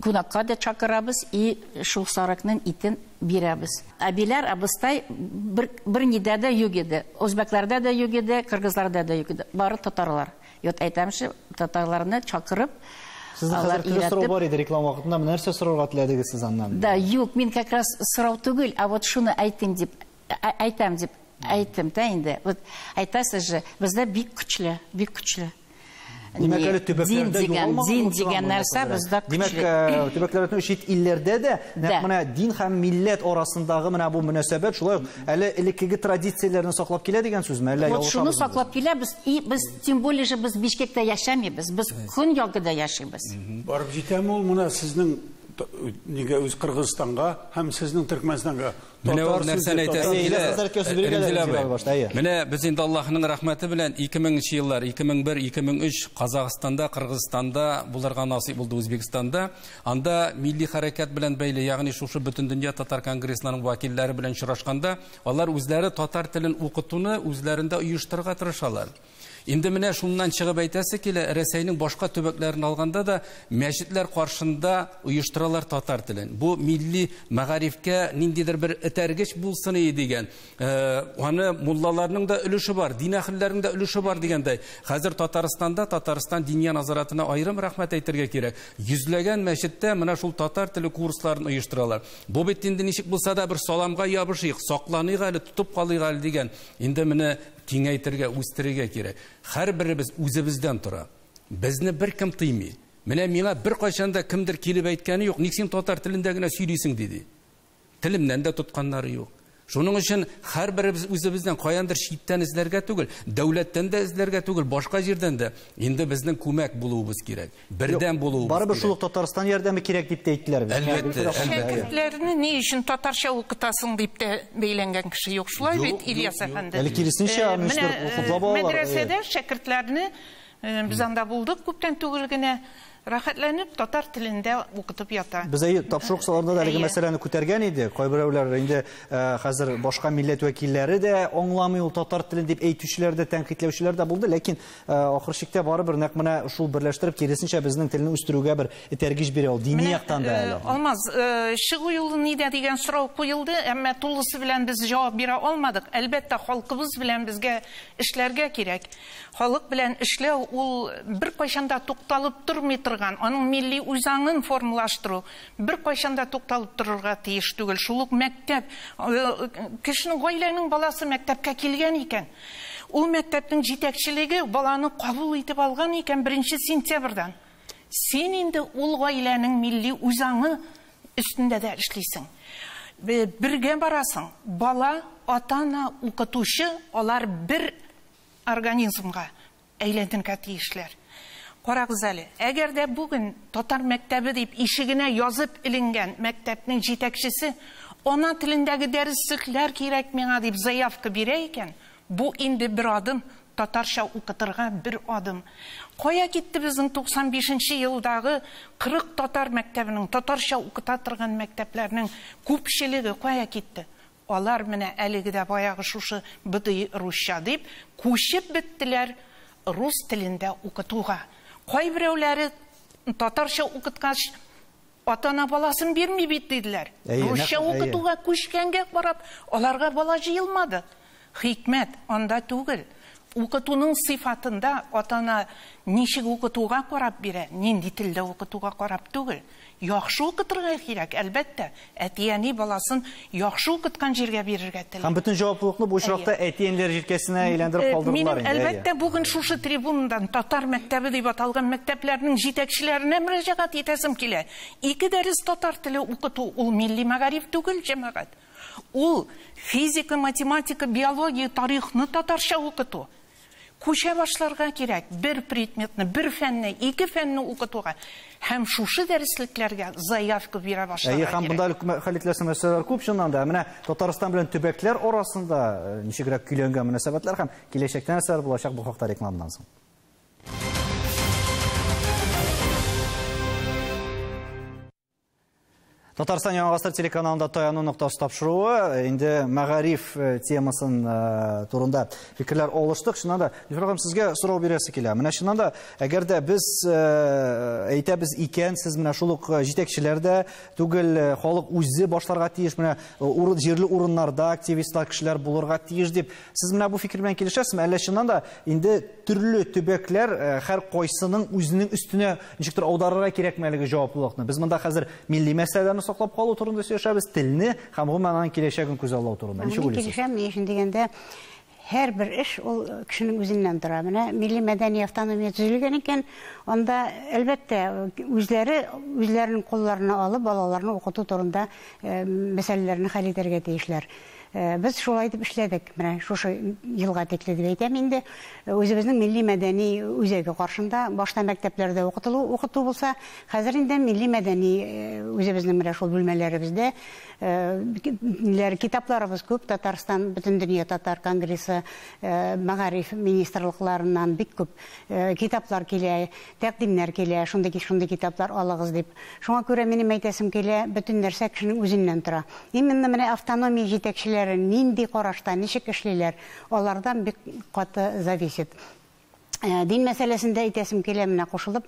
Speaker 5: Кунакка да чакырабыз и шул сарыкның итен бирәбез. Әбиләр абыстай бер нидә дә юк иде. Үзбәкләрдә дә юк иде, кыргызларда да юк иде. Бары татарлар. Йот әйтәмше, татарларны чакырып,
Speaker 1: Сезнең хәзер төрле сорау бар иде реклама вакытында. Менә нәрсә сорарга теләдегез сез аннан?
Speaker 5: Да, юк, мин как раз сорау түгел, а вот шуны әйтим дип, әйтәм дип әйттем дә инде. Вот әйтәсез же, бездә бик көчле, бик көчле.
Speaker 1: Димәк, әле төбәкләрдә югалмаган
Speaker 5: дин дигән нәрсә бездә көчле.
Speaker 1: Димәк, төбәкләрдә чит илләрдә дә нәкъ менә дин һәм милләт арасындагы менә бу мөнәсәбәт шулай ук әле элеккеге традицияләрне саклап килә дигән сүзме? Әллә
Speaker 5: Вот шуны саклап килә без, и без тем более же без Бишкектә яшәмибез, без көньякта яшибез.
Speaker 2: Барып җитәме ул менә сезнең нигә үз Кыргызстанга һәм сезнең Төркмәнстанга?
Speaker 4: Менә ул нәрсәне әйтәсе килә. Менә без инде Аллаһның рәхмәте белән 2000 еллар, 2001, 2003 Казахстанда, Кыргызстанда булырга насыйп булды, Үзбекстанда. Анда милли хәрәкәт белән бәйле, ягъни шушы Бөтендөнья татар конгрессының вәкилләре белән очрашканда, алар үзләре татар телен укытуны үзләрендә оештырырга тырышалар. Инде менә шуннан чыгып әйтәсе килә, Рәсәйнең башка төбәкләрен алганда да мәчетләр каршында оештыралар татар телен. Бу милли мәгарифкә ниндидер бер этәргеч булсын иде дигән. Аны муллаларның да өлеше бар, дин әһелләренең дә өлеше бар дигәндәй. Хәзер Татарстанда Татарстан Диния назаратына аерым рәхмәт әйтергә кирәк. Йөзләгән мәчеттә менә шул татар теле курсларын оештыралар. Бу бит инде ничек булса да бер саламга ябышыйк, сакланыйк әле, тотып калыйк әле дигән. Инде менә киңәйтергә, үстерергә кирәк. Һәр беребез үзебездән тора. Безне беркем тыймый. Менә миңа беркайчан да кемдер килеп әйткәне юк, ник син татар телендә генә сөйлисең диде. Телемнән дә тотканнары юк. Шуның өчен һәр беребез үзебездән каяндыр читтән эзләргә түгел, дәүләттән дә эзләргә түгел, башка җирдән дә. Инде безнең күмәк булуыбыз кирәк, бердәм булуыбыз кирәк.
Speaker 1: Барыбер шул ук Татарстан ярдәме кирәк дип тә әйттеләр бит.
Speaker 4: Әлбәттә,
Speaker 3: Шәкертләрне ни өчен татарча укытасың дип тә бәйләнгән кеше юк. Шулай бит, Ильяс әфәнде.
Speaker 1: Әле киресенчә, аны хуплап алалар.
Speaker 3: Мәдрәсәдә шәкертләрне без анда булдык күптән түгел генә. Рәхәтләнеп татар телендә укытып ята.
Speaker 1: Без әйе тапшыру кысаларында да әлеге мәсьәләне күтәргән идек. Кайберәүләр инде хәзер башка милләт вәкилләре дә аңламый ул татар телен дип әйтүчеләр дә, тәнкыйтьләүчеләр дә булды, ләкин ахыр чиктә барыбер нәкъ менә шул берләштереп киресенчә безнең телне үстерүгә бер этәргеч бирә ул дини яктан да әле.
Speaker 3: Алмаз, чыгу юлы нидә дигән сорау куелды, әмма тулысы белән без җавап бирә алмадык. Әлбәттә, халкыбыз белән безгә эшләргә кирәк. Халык белән эшләү ул беркайчан да тукталып тормый торган, аның милли үзаңын формалаштыру беркайчан да тукталып торырга тиеш түгел. Шул ук мәктәп, кешенең, гаиләнең баласы мәктәпкә килгән икән, ул мәктәпнең җитәкчелеге баланы кабул итеп алган икән 1 сентябрьдән. Син инде ул гаиләнең милли үзаңы өстендә дә эшлисең. Бергә барасың. Бала, ата-ана, укытучы, алар бер организмга әйләнергә тиешләр. Карагыз әле, әгәр дә бүген татар мәктәбе дип ишегенә язып эленгән мәктәпнең җитәкчесе ана телендәге дәреслекләр кирәк миңа дип заявка бирә икән, бу инде бер адым, татарча укытырга бер адым. Кая китте безнең 95 елдагы 40 татар мәктәбенең, татарча укыта торган мәктәпләрнең күпчелеге кая китте? Алар менә әлеге дә баягы шушы БДИ русча дип күчеп беттеләр рус телендә укытуга. Кайберәүләре татарча укыткач ата-ана баласын бирми бит диделәр. Русча укытуга күчкәнгә карап аларга бала җыелмады. Хикмәт анда түгел. Укытуның сыйфатында ата-ана ничек укытуга карап бирә, нинди телдә укытуга карап түгел. Яхшы укытырга кирәк, әлбәттә. Әти-әни баласын яхшы укыткан җиргә бирергә тели.
Speaker 1: Һәм бөтен җаваплылыкны бу очракта әти-әниләр җилкәсенә әйләндереп калдырдылар инде.
Speaker 3: Әлбәттә, бүген шушы трибунадан татар мәктәбе дип аталган мәктәпләрнең җитәкчеләренә мөрәҗәгать итәсем килә. 2 дәрес татар теле укыту ул милли мәгариф түгел, җәмәгать. Ул физика, математика, биология, тарихны татарча укыту. Күчә башларга кирәк бер предметны, бер фәнне, 2 фәнне укытуга һәм шушы дәреслекләргә заявка бирә башларга кирәк.
Speaker 1: Һәм монда хәл ителәсе мәсьәләләр күп чыннан да. Менә Татарстан белән төбәкләр арасында ничегрәк көйләнгән мөнәсәбәтләр һәм киләчәктә нәрсәләр булачак, бу хакта рекламадан соң. Татарстан Яңа Гасыр телеканалында таяну ноктасы тапшыруы, инде мәгариф темасын турында фикерләр алыштык. Чыннан да, Зөфәр ханым, сезгә сорау бирәсе килә. Менә чыннан да, әгәр дә без әйтәбез икән, сез менә шул ук җитәкчеләр дә түгел, халык үзе башларга тиеш, менә җирле урыннарда активистлар, кешеләр булырга тиеш дип. Сез менә бу фикер белән килешәсезме? Әллә чыннан да инде төрле төбәкләр һәр кайсының үзенең өстенә ничектер аударырга кирәкме әлеге җаваплылыкны? Без монда хәзер милли мәсьәләләрне саклап калу турында сөйләшәбез, телне һәм гомумән аның киләчәген күзаллау турында. Ничек уйлыйсыз?
Speaker 6: Килешәм, ни өчен дигәндә, һәрбер эш ул кешенең үзеннән тора. Менә милли мәдәни автономия төзелгән икән, анда әлбәттә үзләре үзләренең кулларына алып балаларны укыту турында мәсьәләләрне хәл итәргә тиешләр. Без шулай итеп эшләдек. Менә шушы елга тикле дип әйтәм инде. Үзебезнең милли мәдәни үзәге каршында башта мәктәпләрдә укытылу укыту булса, хәзер инде милли мәдәни үзебезнең менә шул бүлмәләребездә китапларыбыз күп. Татарстан Бөтендөнья татар конгрессы, мәгариф министрлыкларыннан бик күп китаплар килә, тәкъдимнәр килә, шундый шундый китаплар алыгыз дип. Шуңа күрә минем әйтәсем килә, бөтен нәрсә кешенең үзеннән тора. Именно менә автономия җитәкчеләре нинди карашта, ничек эшлиләр, алардан бик каты зависит. Дин мәсьәләсендә әйтәсем килә, менә кушылып,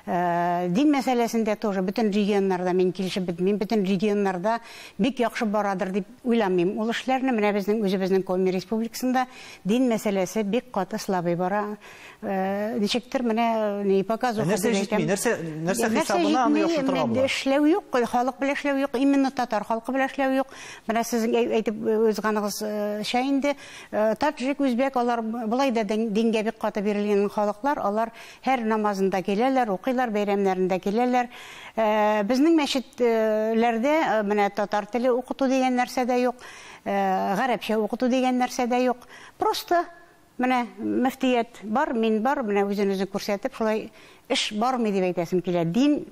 Speaker 6: дин мәсьәләсендә тоже бөтен регионнарда мин килешеп бетмим, бөтен регионнарда бик яхшы барадыр дип уйламыйм. Ул эшләрне менә безнең үзебезнең Коми республикасында дин мәсьәләсе бик каты слабый бара. Ничектер менә не показуха
Speaker 1: Нәрсә
Speaker 6: дип
Speaker 1: җитми?
Speaker 6: әйтәм.
Speaker 1: Нәрсә
Speaker 6: Нәрсә
Speaker 1: хисабына аны
Speaker 6: җитми?
Speaker 1: яхшыртырга була?
Speaker 6: Эшләү юк, халык белән эшләү юк, именно татар халкы белән эшләү юк. Менә сезнең әйтеп узганыгызча инде, таджик, үзбәк, алар болай да дингә бик каты бирелгән халыклар, алар һәр намазында киләләр, укыйлар, бәйрәмнәрендә киләләр. Безнең мәчетләрдә менә татар теле укыту дигән нәрсә дә юк, гарәпчә укыту дигән нәрсә дә юк. Просто менә мөфтият бар, мин бар, менә үзен үзе күрсәтеп, шулай эш бармый дип әйтәсем килә. Дин,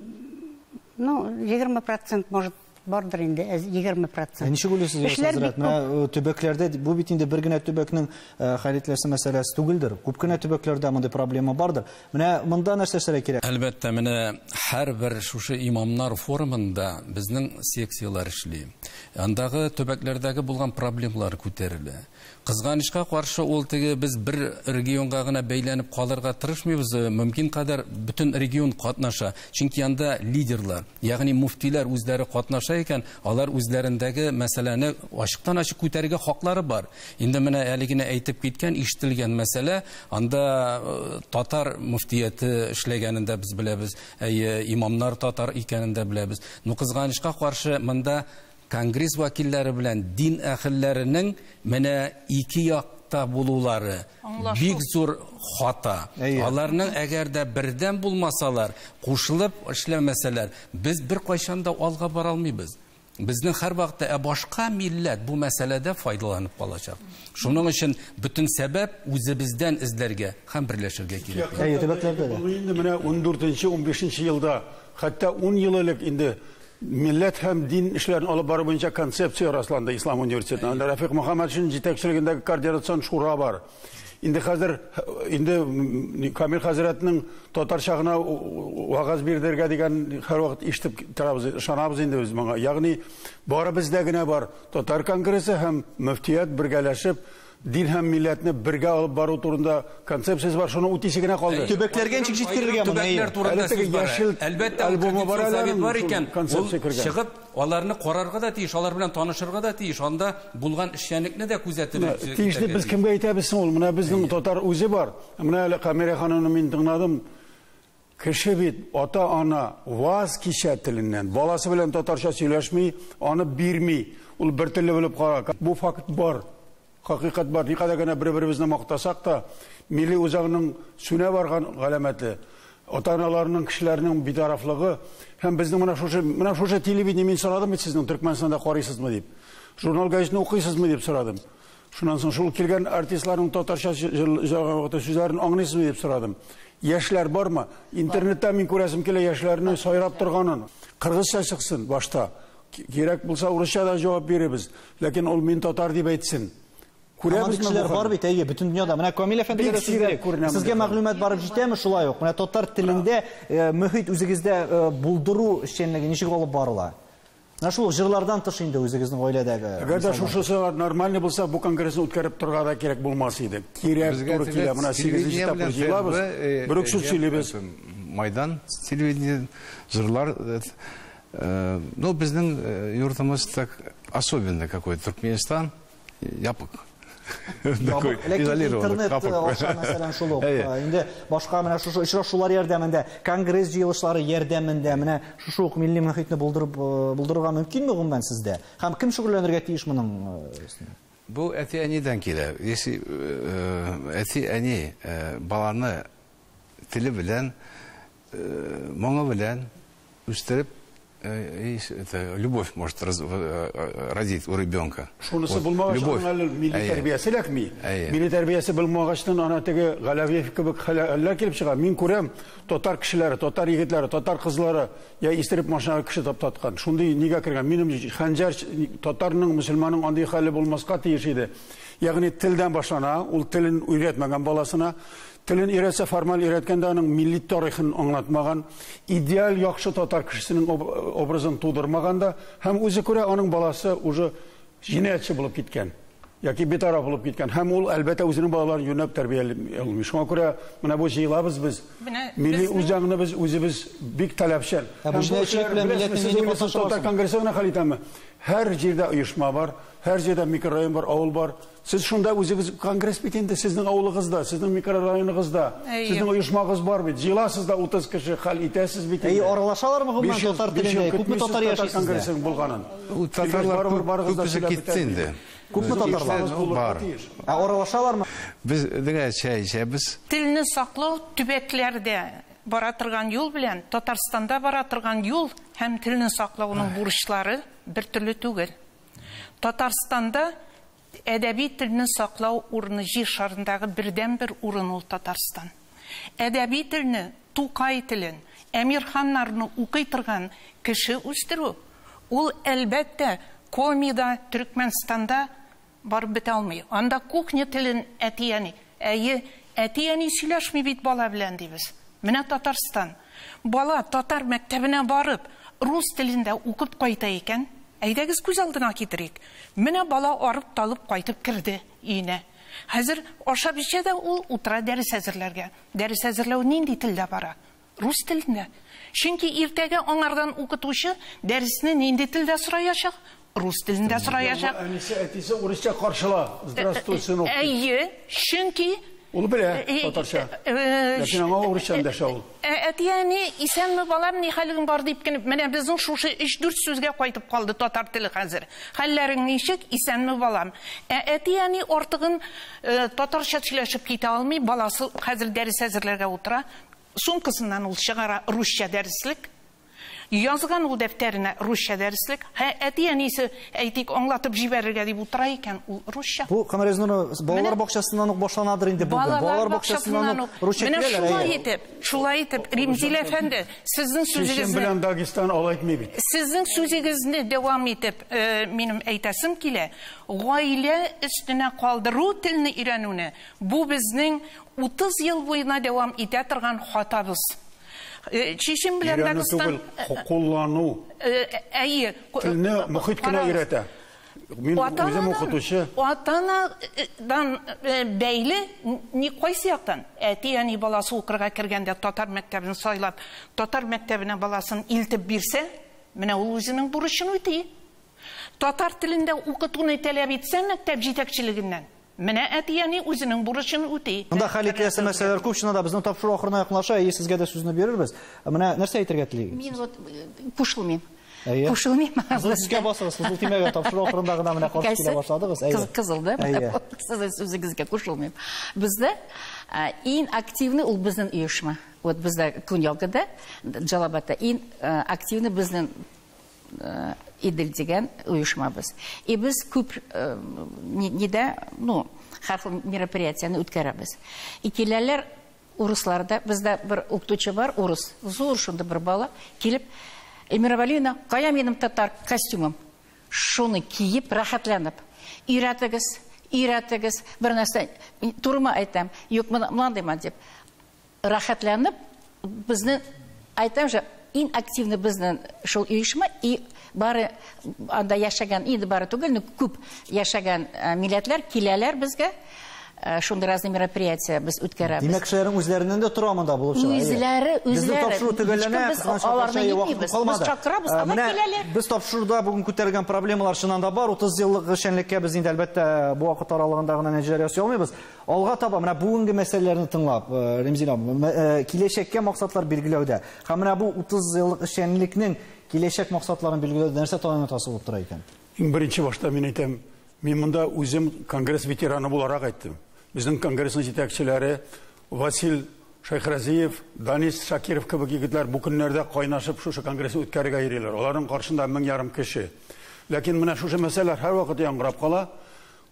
Speaker 6: ну, 20% может бардыр инде, 20%.
Speaker 1: Ничек уйлыйсыз, Юлдаш
Speaker 6: Эшләр
Speaker 1: хәзрәт?
Speaker 6: бик
Speaker 1: Менә,
Speaker 6: күп.
Speaker 1: төбәкләрдә бу бит инде бер генә төбәкнең хәл ителәсе мәсьәләсе түгелдер. Күп кенә төбәкләрдә мондый проблема бардыр. Менә монда нәрсә эшләргә кирәк?
Speaker 4: Әлбәттә, менә һәрбер шушы имамнар форумында безнең секцияләр эшли. Андагы төбәкләрдәге булган проблемалар күтәрелә. Кызганычка каршы ул теге без бер регионга гына бәйләнеп калырга тырышмыйбыз, мөмкин кадәр бөтен регион катнаша. Чөнки анда лидерлар, ягъни муфтиләр үзләре катнаша икән, алар үзләрендәге мәсьәләне ачыктан-ачык күтәрергә хаклары бар. Инде менә әле генә әйтеп киткән, ишетелгән мәсьәлә, анда татар муфтияте эшләгәнен дә без беләбез, әйе, имамнар татар икәнен дә беләбез. Но кызганычка каршы монда конгресс вәкилләре белән дин әһелләренең менә ике якта булулары
Speaker 3: Аңлашу.
Speaker 4: бик зур хата. Аларның әгәр дә бердәм булмасалар, кушылып эшләмәсәләр, без бер кайчан да алга бара алмыйбыз. Безнең һәр вакытта, ә башка милләт бу мәсьәләдә файдаланып калачак. Шуның өчен бөтен сәбәп үзебездән эзләргә һәм берләшергә кирәк.
Speaker 1: Әйе, төбәкләрдә дә.
Speaker 2: Бу инде менә ундүртенче, унбишенче елда, хәтта ун ел элек инде милләт һәм дин эшләрен алып бару буенча концепция расланды Ислам университетында. Анда Рафик Мөхәммәтшин җитәкчелегендәге координацион шура бар. Инде хәзер, инде Камил хәзрәтнең татарча гына вагаз бирдергә дигән һәрвакыт ишетеп торабыз, ышанабыз инде без моңа. Ягъни бары бездә генә бар татар конгрессы һәм мөфтият бергәләшеп дин һәм милләтне бергә алып бару турында концепциясе бар, шуны үтисе генә калды.
Speaker 1: Төбәкләргә ничек җиткерергә моны?
Speaker 4: Төбәкләр турында
Speaker 2: Әле теге
Speaker 4: сүз бара.
Speaker 2: яшел
Speaker 4: Әлбәттә, ул
Speaker 2: альбомы бар
Speaker 4: концепция
Speaker 2: әле аның,
Speaker 4: бар
Speaker 2: шул
Speaker 4: икән, ул
Speaker 2: концепция кергән.
Speaker 4: чыгып, аларны карарга да тиеш, алар белән танышырга да тиеш, анда булган эшчәнлекне дә күзәтеп
Speaker 2: Менә
Speaker 4: итәргә
Speaker 2: тиешле без
Speaker 4: тиеш.
Speaker 2: кемгә әйтәбез соң ул? Менә безнең татар үзе бар. Менә әле Камилә ханымны мин тыңладым. Кеше бит ата-ана ваз кичә теленнән, баласы белән татарча сөйләшми, аны бирми. Ул бер телле булып кала. Бу факт бар. Хакыйкать бар. Никадәр генә бер-беребезне мактасак та, милли үзаңның сүнә барган галәмәте, ата-аналарның, кешеләрнең битарафлыгы һәм безнең менә шушы телевидение мин сорадым бит сезнең Төркмәнстанда карыйсызмы дип. Журнал газетны укыйсызмы дип сорадым. Шуннан соң шул килгән артистларның татарча җырлаган вакытта сүзләрен аңлыйсызмы дип сорадым. Яшьләр бармы? Интернетта мин күрәсем килә яшьләрне сайрап торганын. Кыргызча чыксын башта. Кирәк булса урысча да җавап бирәбез. Ләкин ул мин татар дип әйтсен. Күрәбезме
Speaker 1: Андый кешеләр
Speaker 2: бу
Speaker 1: бар
Speaker 2: хәлне?
Speaker 1: бит, әйе, бөтен дөньяда. Менә Камил әфәндегә
Speaker 2: Бик
Speaker 1: дә сүз
Speaker 2: сирәк
Speaker 1: бирик.
Speaker 2: күренә
Speaker 1: Сезгә
Speaker 2: мондый хәл.
Speaker 1: мәгълүмат барып җитәме шулай ук? Менә татар телендә мөхит үзегездә булдыру эшчәнлеге ничек алып барыла? Менә шул җырлардан тыш инде үзегезнең гаиләдәге
Speaker 2: Әгәр дә
Speaker 1: мисаллар.
Speaker 2: шушысы нормальный булса, бу конгрессны үткәреп торырга да кирәк булмас иде. Кирәк
Speaker 7: Безгә
Speaker 2: туры килә. Менә сигезенче
Speaker 7: телевидение
Speaker 2: тапкыр
Speaker 7: белән
Speaker 2: җыелабыз,
Speaker 7: ФРБ,
Speaker 2: бер үк сүз сөйлибез.
Speaker 7: Майдан телевидение, җырлар, ну, безнең йортымыз так особенно какой-то. Туркменистан, ябык. Такой
Speaker 1: Ләкин
Speaker 7: изолированный
Speaker 1: интернет
Speaker 7: капок.
Speaker 1: аша, мәсәлән, шул ук.
Speaker 7: Әйе.
Speaker 1: Инде башка менә шушы очрашулар ярдәмендә, конгресс җыелышлары ярдәмендә менә шушы ук милли мөхитне булдырырга мөмкинме гомумән сездә? Һәм кем шөгыльләнергә тиеш моның өстендә?
Speaker 7: Бу әти-әнидән килә. Если әти-әни баланы теле белән, моңы белән үстереп Это любовь может родить у ребенка.
Speaker 2: Шунысы булмагач, аның әле милли тәрбиясе эләкми. Милли тәрбиясе булмагачтан ана теге Галәвиев кебек хәлләр килеп чыга. Мин күрәм, татар кешеләре, татар егетләре, татар кызлары я истереп машинага кеше таптаткан. Шундый нигә кергән? Минем хәнҗәр татарның, мөселманның андый хәле булмаска тиеш иде. Ягъни телдән башлана, ул телен өйрәтмәгән баласына. Телен өйрәтсә, формаль өйрәткәндә аның милли тарихын аңлатмаган, идеаль яхшы татар кешесенең образын тудырмаган да, һәм үзе күрә аның баласы уже җинаятьче булып киткән, яки битараф булып киткән. Һәм ул әлбәттә үзенең балаларын юнәп тәрбияли алмый. Шуңа күрә менә бу җыелабыз без. Милли үзаңны без үзебез бик таләпчән.
Speaker 1: Ә бу җинаятьчелек белән милләтнең нинди катнашы бар?
Speaker 2: Татар конгрессы гына хәл итәме? Һәр җирдә оешма бар, һәр җирдә микрорайон бар, авыл бар. Сез шунда үзегез конгресс бит инде сезнең авылыгызда, сезнең микрорайоныгызда, сезнең оешмагыз бар бит. Җыеласыз да 30 кеше хәл итәсез бит инде.
Speaker 1: Әй, аралашалармы гомумән татар телендә? Күпме татар яши сездә?
Speaker 2: Конгрессның булганын.
Speaker 7: Ул татарлар күпесе китте инде.
Speaker 1: Күпме татарлар
Speaker 7: бар?
Speaker 1: Ә аралашалармы?
Speaker 7: Без дигә чәй эчәбез.
Speaker 3: Телне саклау төбәкләрдә бара торган юл белән Татарстанда бара торган юл һәм телне саклауның бурычлары бер төрле түгел. Татарстанда әдәби телне саклау урыны җир шарындагы бердәнбер урын ул Татарстан. Әдәби телне, Тукай телен, Әмирханнарны укый торган кеше үстерү, ул әлбәттә Комида, Төркмәнстанда барып бетә алмый. Анда кухня телен әти-әни, әйе, әти-әни сөйләшми бит бала белән дибез. Менә Татарстан. Бала татар мәктәбенә барып, рус телендә укып кайта икән, әйдәгез күз алдына китерик. Менә бала арып талып кайтып керде өенә. Хәзер ашап эчә дә ул утыра дәрес әзерләргә. Дәрес әзерләү нинди телдә бара? Рус телендә. Чөнки иртәгә аңардан укытучы дәресне нинди телдә сораячак? Рус телендә сораячак.
Speaker 2: Әнисе, әтисе урысча каршыла. Здравствуй, сынок.
Speaker 3: Әйе, чөнки
Speaker 2: ул белә татарча. Ләкин аңа урысча эндәшә ул.
Speaker 3: Әти-әни, исәнме балам, ни хәлең бар дип кенеп, менә безнең шушы 3-4 сүзгә кайтып калды татар теле хәзер. Хәлләрең ничек, исәнме балам. Әти-әни артыгын татарча сөйләшеп китә алмый, баласы хәзер дәрес әзерләргә утыра. Сумкасыннан ул чыгара русча дәреслек. Язган ул дәфтәренә русча дәреслек. Әти-әнисе әйтик аңлатып җибәрергә дип утыра икән, ул русча.
Speaker 1: Бу Камәрия Зиннуровна, балалар бакчасыннан ук башланадыр инде бүген. Балалар бакчасыннан ук русча
Speaker 3: Менә
Speaker 1: киләләр,
Speaker 3: шулай
Speaker 1: әйе.
Speaker 3: итеп, шулай итеп, Римзил әфәнде, сезнең
Speaker 2: Чечен
Speaker 3: сүзегезне
Speaker 2: белән Дагестан алай итми бит.
Speaker 3: Сезнең сүзегезне дәвам итеп, минем әйтәсем килә, гаилә өстенә калдыру телне өйрәнүне, бу безнең 30 ел буена дәвам итә торган хатабыз. Чечен белән
Speaker 2: Өйрәнү
Speaker 3: Дагестан,
Speaker 2: түгел, куллану.
Speaker 3: Әйе,
Speaker 2: Телне мохит кенә
Speaker 3: карагыз.
Speaker 2: өйрәтә. Мин үзем укытучы.
Speaker 3: Ата-анадан бәйле ни кайсы яктан? Әти-әни баласы укырга кергәндә татар мәктәбен сайлап, татар мәктәбенә баласын илтеп бирсә, менә ул үзенең бурычын үти. Татар телендә укытуны таләп итсә мәктәп җитәкчелегеннән, менә әти-әни үзенең бурычын үти.
Speaker 1: Монда хәл ителәсе мәсьәләләр күп, чыннан да безнең тапшыру ахырына якынлаша, әйе, сезгә дә сүзне бирербез. Менә нәрсә әйтергә телисез?
Speaker 5: Мин вот кушылмыйм.
Speaker 1: Әйе.
Speaker 5: Кушылмыйм.
Speaker 1: Кызыл сүзгә басыгыз, кызыл төймәгә тапшыру ахырында гына менә каршы килә
Speaker 5: Кайсы?
Speaker 1: башладыгыз. Әйе.
Speaker 5: Кызыл, да?
Speaker 1: Әйе.
Speaker 5: Сезнең сүзегезгә кушылмыйм. Бездә иң активный ул безнең оешма. Вот бездә Көньякта, Джалабадта иң активный безнең Идел дигән оешмабыз. И без күп нидә, ну, һәр хил мероприятияне үткәрәбез. И киләләр урысларда, бездә бер укытучы бар, урыс, зур шунда бер бала, килеп, Эльмира Валиевна, кая минем татар костюмым? Шуны киеп, рәхәтләнеп. Өйрәтегез, өйрәтегез, бер нәрсә, турыма әйтәм, юк, мондыймын дип. Рәхәтләнеп, безне, әйтәм же, иң активный безнең шул оешма, и бары анда яшәгән, инде бары түгел, но күп яшәгән милләтләр киләләр безгә. Шундый разный мероприятия без үткәрәбез.
Speaker 1: Димәк, кешеләрнең үзләреннән дә тора монда булып чыга, әйе.
Speaker 5: Үзләре,
Speaker 1: Безнең
Speaker 5: үзләре.
Speaker 1: тапшыру төгәлләнә,
Speaker 5: Һичкем без
Speaker 1: кызганычка
Speaker 5: аларны
Speaker 1: каршы, вакыт
Speaker 5: йөрмибез. Без
Speaker 1: калмады.
Speaker 5: чакырабыз, алар
Speaker 1: Менә
Speaker 5: киләләр.
Speaker 1: Без тапшыруда бүген күтәрелгән проблемалар чыннан да бар. 30 еллык эшчәнлеккә без инде әлбәттә бу вакыт аралыгында гына нәтиҗәләр ясый алмыйбыз. Алга таба менә бүгенге мәсьәләләрне тыңлап, Ремзил абый, киләчәккә максатлар билгеләүдә. Һәм менә бу 30 еллык эшчәнлекнең киләчәк максатларын билгеләүдә нәрсә таяну булып тора икән?
Speaker 2: Иң беренче башта мин әйтәм, мин монда үзем конгресс ветераны буларак әйттем. Безнең конгрессның җитәкчеләре Васил Шәйхразиев, Данис Шакиров кебек егетләр бу көннәрдә кайнашып шушы конгрессны үткәрергә йөриләр. Аларның каршында 1500 кеше. Ләкин менә шушы мәсьәләләр һәрвакыт яңгырап кала.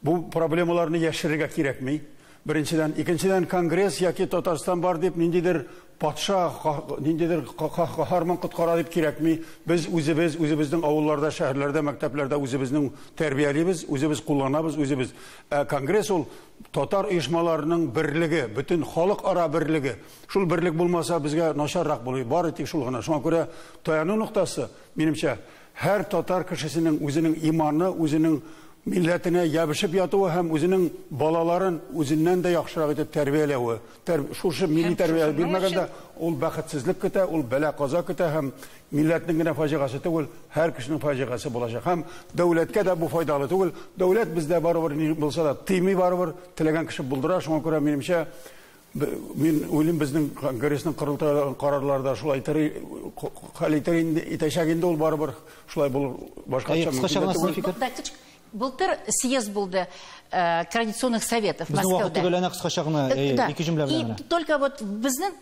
Speaker 2: Бу проблемаларны яшерергә кирәкми. Беренчедән, икенчедән, конгресс яки Татарстан бар дип ниндидер патша, ниндидер каһарман коткара дип кирәкми. Без үзебез, үзебезнең авылларда, шәһәрләрдә, мәктәпләрдә үзебезнең тәрбиялибез, үзебез кулланабыз, үзебез. Ә конгресс ул татар оешмаларының берлеге, бөтен халыкара берлеге. Шул берлек булмаса, безгә начаррак булыр. Бары тик шул гына. Шуңа күрә таяну ноктасы, минемчә, һәр татар кешесенең үзенең иманы, үзенең милләтенә ябышып ятуы һәм үзенең балаларын үзеннән дә яхшырак итеп тәрбияләве. Шушы милли тәрбия бирмәгәндә ул бәхетсезлек көтә, ул бәла-каза көтә һәм милләтнең генә фаҗигасе түгел, һәр кешенең фаҗигасе булачак. Һәм дәүләткә дә бу файдалы түгел. Дәүләт бездә барыбер ни булса да тыймый барыбер, теләгән кеше булдыра. Шуңа күрә минемчә, мин уйлыйм, безнең конгрессның корылтае карарлары да шулай хәл итер инде, итәчәк инде ул барыбер шулай булыр, башкача мөмкин түгел.
Speaker 5: Былтыр съезд булды традиционных советов Мәскәүдә. И только вот безнең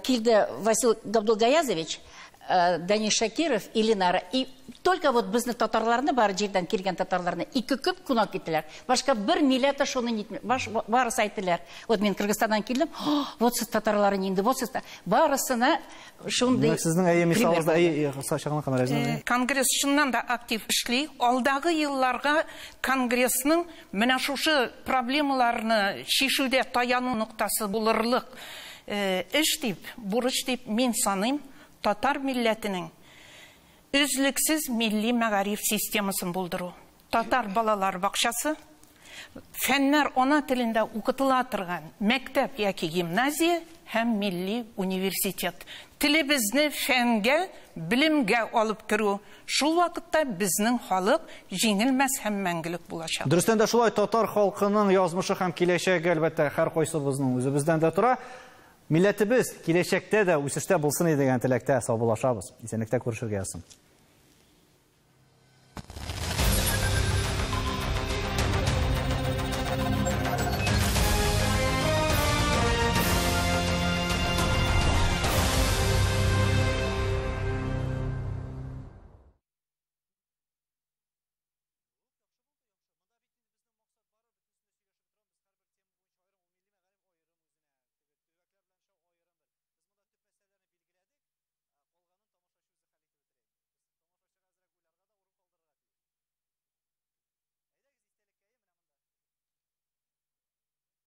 Speaker 5: килде Васил Габдулгаязович, Данис Шакиров и Ленара. И только вот безнең татарларны, бар җирдән килгән татарларны, ике көн кунак иттеләр. Башка бер милләт шуны нитми, барысы әйттеләр. Вот мин Кыргызстаннан килдем, вот сез татарлары инде, вот сез барысына шундый.
Speaker 1: Сезнең әйе мисалыгызда әйе чагына кадәр.
Speaker 3: Конгресс чыннан да актив эшли. Алдагы елларга конгрессның менә шушы проблемаларны чишүдә таяну ноктасы булырлык эш дип, бурыч дип мин саныйм. Татар милләтенең өзлексез милли мәгариф системасын булдыру. Татар балалар бакчасы, фәннәр ана телендә укытыла торган мәктәп яки гимназия һәм милли университет. Телебезне фәнгә, белемгә алып керү. Шул вакытта безнең халык җиңелмәс һәм мәңгелек булачак.
Speaker 1: Дөрестән дә шулай, татар халкының язмышы һәм киләчәге әлбәттә һәр кайсыбызның үзебездән дә тора. Милләтебез киләчәктә дә үсештә булсын дигән теләктә саубуллашабыз. Исәнлектә күрешергә язсын.